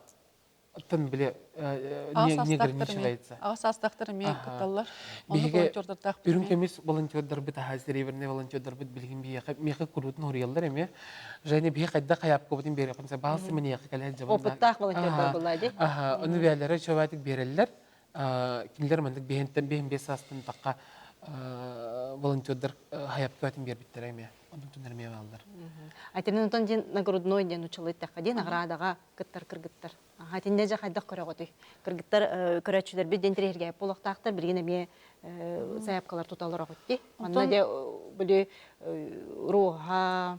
Оттон били не ограничивается. Аҕа саастаахтар эмиэ кытталлар. Биһиги үрүҥ көмүс волонтердарбыт, аһа серебряный волонтердарбыт билигин биһиэхэ миэхэ куруутун хоруйаллар эмиэ. Женя биһи хайдах хайаапкабытын биэрэхпин баалсы маниэхэ кэлэн дьабын. Опыттаах волонтердар была ди. Аха, ону бээлэрэ чөбаатык биэрэллэр. Кинилэр маннык биһинтэн биһин бес саастан тахха волонтердар хайаапкабытын биэрбиттэрэ эмиэ. Оннук дьоннор эмиэ бааллар. Айтинен онтон дин нагрудной диэн учулай тахха дин наградаға кыттар кыргыттар. Аха, итиннэ дьэ хайдах көрөҕүтүй? Кыргыттар көрөөччүлэрбит диэн тириһиргээп буолуохтаахтар, билигин эмиэ сайапкалар туталлар оҕутти. Манна дьэ били руоха,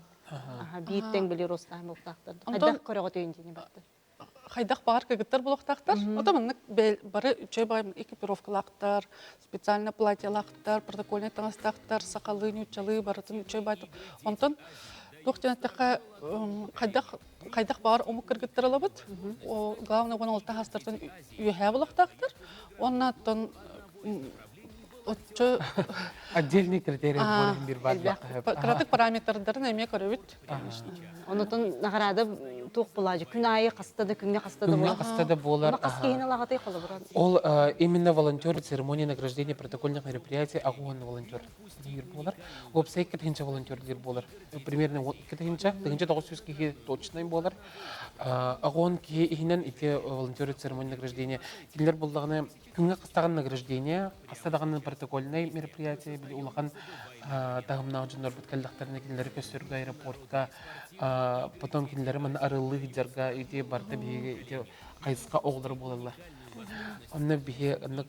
биир тэҥ били ростаан буолуохтаахтар. Хайдах көрөҕүтүй интини бартар? Хайдах баҕар кыргыттар буолуохтаахтар. Ото маннык бары үчүгэй баҕайы экипировкалаахтар, специально платьелаахтар, протокольнай таҥастаахтар, сахалыы, нууччалыы барытын үчүгэй баҕайытык. Онтон туох диэн эттэххэ, хайдах хайдах баҕар омук кыргыттар ылабыт. Главное, 16 хастартан үөһээ булахтаахтар. Уонна оттон оччо Отдельный критерий бир бар Кыратык параметрдарын эмиэ көрөбүт. Онотон награда туох булаажы күн аайы хаста да күҥҥэ хаста да болар. Хаста да болар. Хас киһини лагатай холобура. Ол именно волонтер церемония награждения протокольных мероприятий агуан волонтер диир болар. Уопсай кытынча волонтер диир болар. Примерно кытынча, тыһынча 900 киһи точный болар. Агуан киһи иһинэн ити волонтер церемония награждения кинилэр буллаҕына Күҥҥэ хастаҕын награждение, хаста даҕаны протокольнай мероприятие, били улахан таһымнаах дьоннорбут кэллэхтэринэ кинилэри көстөргө аэропортка, потом кинилэри манна арыллыы сылдьарга ити барыта биһиги ити хайысха оҕолоро буолаллар. Онно биһи оннук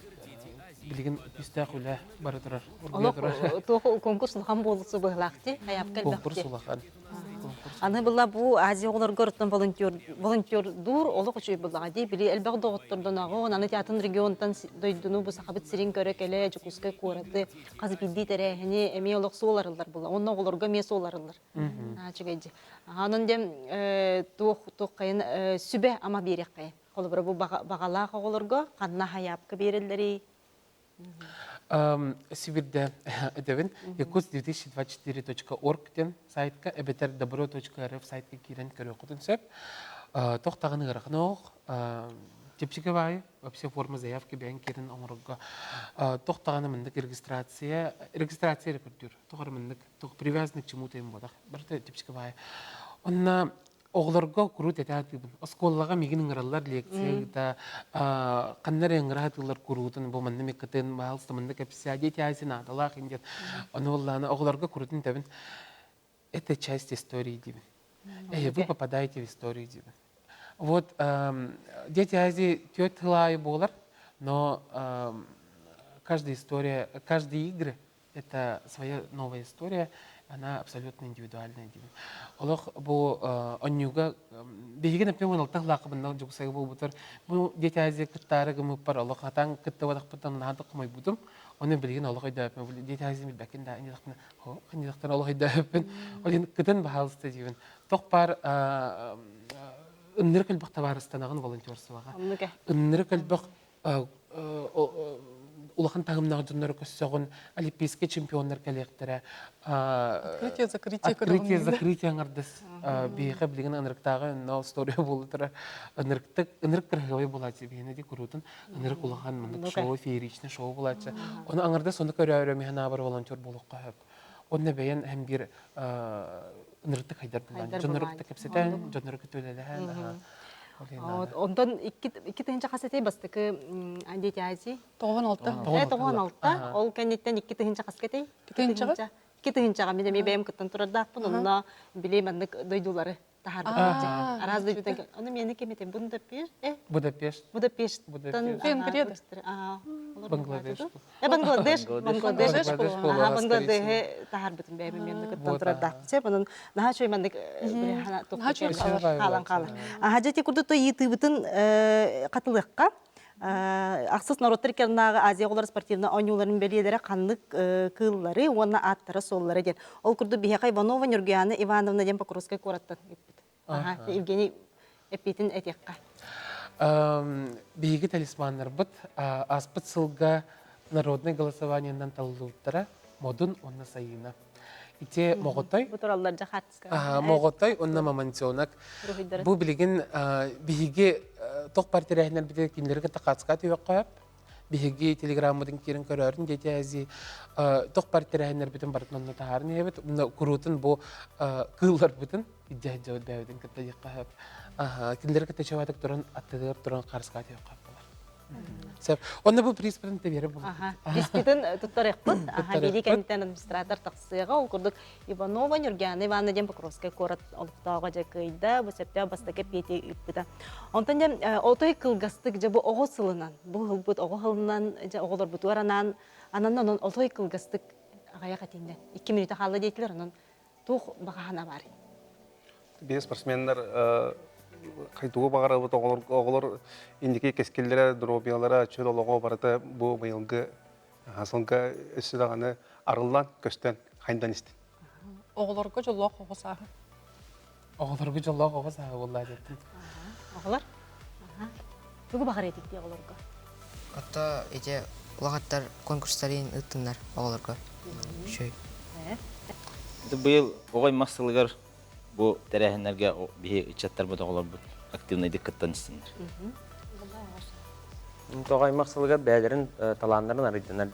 билигин күүстээх үлэ бара турар. Олох туох конкурс улахан буолуусу быһылаах дии, хайаапка элбэх Конкурс улахан. Аны была бу Азия оҕолорго оттон волонтер волонтердуур олох үчүгэй буоллаҕа дии. Били элбэх доҕоттордоноҕун, аны атын регионтан дойдуну бу Сахабыт сирин көрө кэлэ Дьокуускай куораты хас биирдии тэрээһини эмиэ олох суол арыллар буолла. Онно оҕолорго эмиэ суол арыллар. Үчүгэй дии. Онон дем туох туох хайын сүбэ ама биэриэххэйин. Холобура бу баҕалаах оҕолорго ханна хайаапка биэрэллэрий? Сибирде этэбин якутск2024.org диэн сайтка эбэтэр добро.рф сайтка киирэн көрүөххүтүн сөп. Тох даҕаны ыарахан оох чэпчэки баайы вообще форма заявки бэйэн киирэн оҥорорго тох даҕаны маннык регистрация регистрация эрэ көрдүүр тоҕо эрэ маннык привязанный к чему-то им буолар барыта чэпчэки баайы онно Оҕолорго куруут этэ сатыыбын. Оскуолаҕа миигин ыҥыраллар лекция ыыта, ханна эрэ ыҥыра сатыыллар куруутун, бу манна миккытын, баһаалыста манна кэпсээ, дети Азии наадалаах диэн. Ону буоллаҕына оҕолорго куруутун этэбин, это часть истории диибин. Э, вы попадаете в историю диибин. Вот Дети Азии түөрт сыл аайы буолар, но каждая история, каждые игры это своя новая история, она абсолютно индивидуальная диибин. Олох бу онньууга биһиги например 16 лаахыбынна Дьокуускайга буолбутар бу Дети Азии кыттаары гыммыппар олох хатан кыттыбатахпыттан наһаа хомойбутум. Оны билигин олох өйдөөппүн. Дети Азии билбэккин да иннилэхтэн иннилэхтэн олох өйдөөппүн. Ол иһин кытын баһаалыста диибин. Тох баар ыннырык элбэх табаарыстанаҕын волонтерствоҕа. Ыннырык элбэх улахан таһымнаах дьоннору көрсөҕүн, олимпийскай чемпионнар кэлиэхтэрэ. Открытие, закрытие Открытие, закрытие аҥардас биһиэхэ билигин ынырыктааҕы онно история буола турар. Ынырыктык, ынырык кыраһыабай буолааччы биһиэнэ ди куруутун ынырык улахан маннык шоу, фееричный шоу буолааччы. Ону аҥардас ону көрөөрө миһэн аабар волонтер буолуохха сөп. Онно бэйэн һэм биир ынырыктык хайдар булаан. Дьоннору кытта кэпсэтэн, дьоннору кытта үлэлэһэн. Онтон икки тыһыынча хас этэй бастакы Дети Азии? 96. 96. Ол кэнниттэн 2 тыһыынча хас кэтэй? Тыһыынчаҕа? 2 тыһыынчаҕа мин эмиэ бэйэм кыттан турардаахпын. Онно били маннык дойдулары таһаарбыт. Араас дойдутан. Ону миэнэ ким этим? Будапешт? Будапешт. Будапешттан. Венгрия. Бангладеш. Бангладеш. Бангладеш. Бангладеши таһаарбытым бэйэм эмиэ кыттан турардаахпын. Сөп, онон наһаа үчүгэй маннык хаалан хаалар. Аха дьэ ити курдук ыйытыыбытын хатылыахха. Ахсыс норуоттар иккардынааҕы Азия оҕолоро спортивнай оонньууларын бэлиэлэрэ ханнык кыыллары уонна ааттара-суоллара диэн. Ол курдук биһиэхэ Иванова Нюргуяна Ивановна диэн Покровскай куораттан ыыппыт. Аха, Евгений эппитин этиэххэ. Биһиги талисманнарбыт ааспыт сылга народнай голосованиенан талыллыбыттара Модун уонна Сайыына. Ити Моҕотой. Бу тураллар дьахатска. Моҕотой уонна Мамонтенок. Бу билигин биһиги Тох бар тэрээһиннэр бите кинилэри кытта хаацка түһүөххэ биһиги телеграммытын киирэн көрөөрүн диэти ази тох бар тэрээһиннэрбитин барытын онно таһааран иһэбит. Куруутун бу кыылларбытын иддьэ дьабыт бэйэбитин кытта диэххэ сөп. Кинилэри кытта чабатык туран аттыгар туран харыска түһүөххэ болар. Сөп. Онно бу приспитин тэбиэрэ булар. Приспитин туттарыахпыт. Аха, бири кэнниттэн администратор тахсыаҕа. Ол курдук Иванова Нюргяна Ивановна диэн Покровскай куорат олохтооҕо дьэ кыайда. Бу сөптөөх бастакы эппиэти ыыппыта. Онтон дьэ отой кылгастык дьэ бу оҕо сылынан, бу ылбыт оҕо сылынан дьэ оҕолорбутугар анаан ананна онон отой кылгастык аҕыйах этиннэ. Икки мүнүүтэ хаалла диэтилэр, онон туох баҕаһана баарый? Биһи спортсменнар хайдугу баҕарабыт оҕолор оҕолор инники кэскиллэрэ, доруобуйалара, чөл олоҕо барыта бу быйылгы сылга өссө даҕаны арыллан, көстөн, хайдан истин. Оҕолорго дьоллоох оҕо сааһы. Оҕолорго дьоллоох оҕо сааһы буолла диэттин. Оҕолор? Тугу баҕар этик дии оҕолорго? Отто ити улахаттар конкурстарын ыыттыннар оҕолорго. Үчүгэй. Быйыл оҕо аймах сылыгар бу тэрээһиннэргэ биһи ыччаттарбыт оҕолорбут активнайдык кыттан истиннэр. Тоҕо аймах сылыгар бэйэлэрин талааннарын арыйдынар.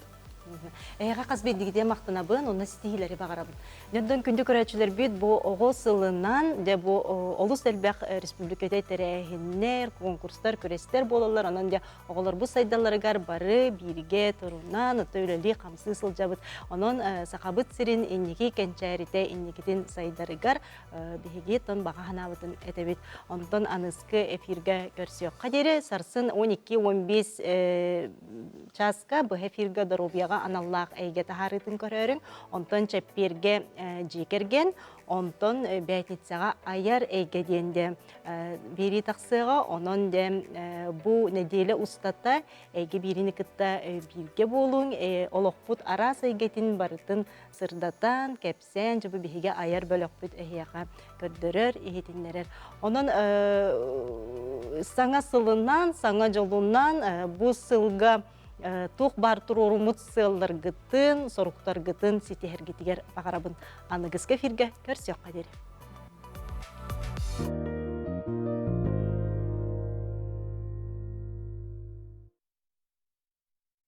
Эһиэхэ хас биирдигитиэ махтанабын, онно ситиһиилэри баҕарабын. Дьонтон күндү көрөөччүлэрбит бу оҕо сылынан, дьэ бу олус элбэх республиката тэрээһиннэр, конкурстар, күрэстэр буолаллар. Онон дьэ оҕолорбут сайдалларыгар бары бииргэ турунан, ото үлэлии-хамсыы сылдьабыт. Онон Сахабыт сирин инники кэнчээритэ инникитин сайдарыгар биһиги тон баҕа санаабытын этэбит. Онтон аныскы эфиргэ көрсүөххэ диэри сарсын 12-15 чааска быһа эфиргэ доруобуйаҕа аналлаах эйгэ таһаарыытын көрөөрүҥ. Онтон чэппиэргэ дьиэ кэргэн, онтон бээтницэҕэ айар эйгэ диэн де биэрии тахсыаҕа. Онон де бу нэдиэлэ устата эйгэ биириини кытта бииргэ буолуҥ, олохпут араас эйгэтин барытын сырдатан, кэпсээн, дьэ бу биһиги айар бөлөхпүт эһиэхэ көрдөрөр, иһитиннэрэр. Онон саҥа сылынан, саҥа дьолунан бу сылга туох баар туруоруммут сыалларгытын, соруктаргытын ситиһэргитигэр баҕарабын. Аныгыскы эфиргэ көрсүөххэ диэри.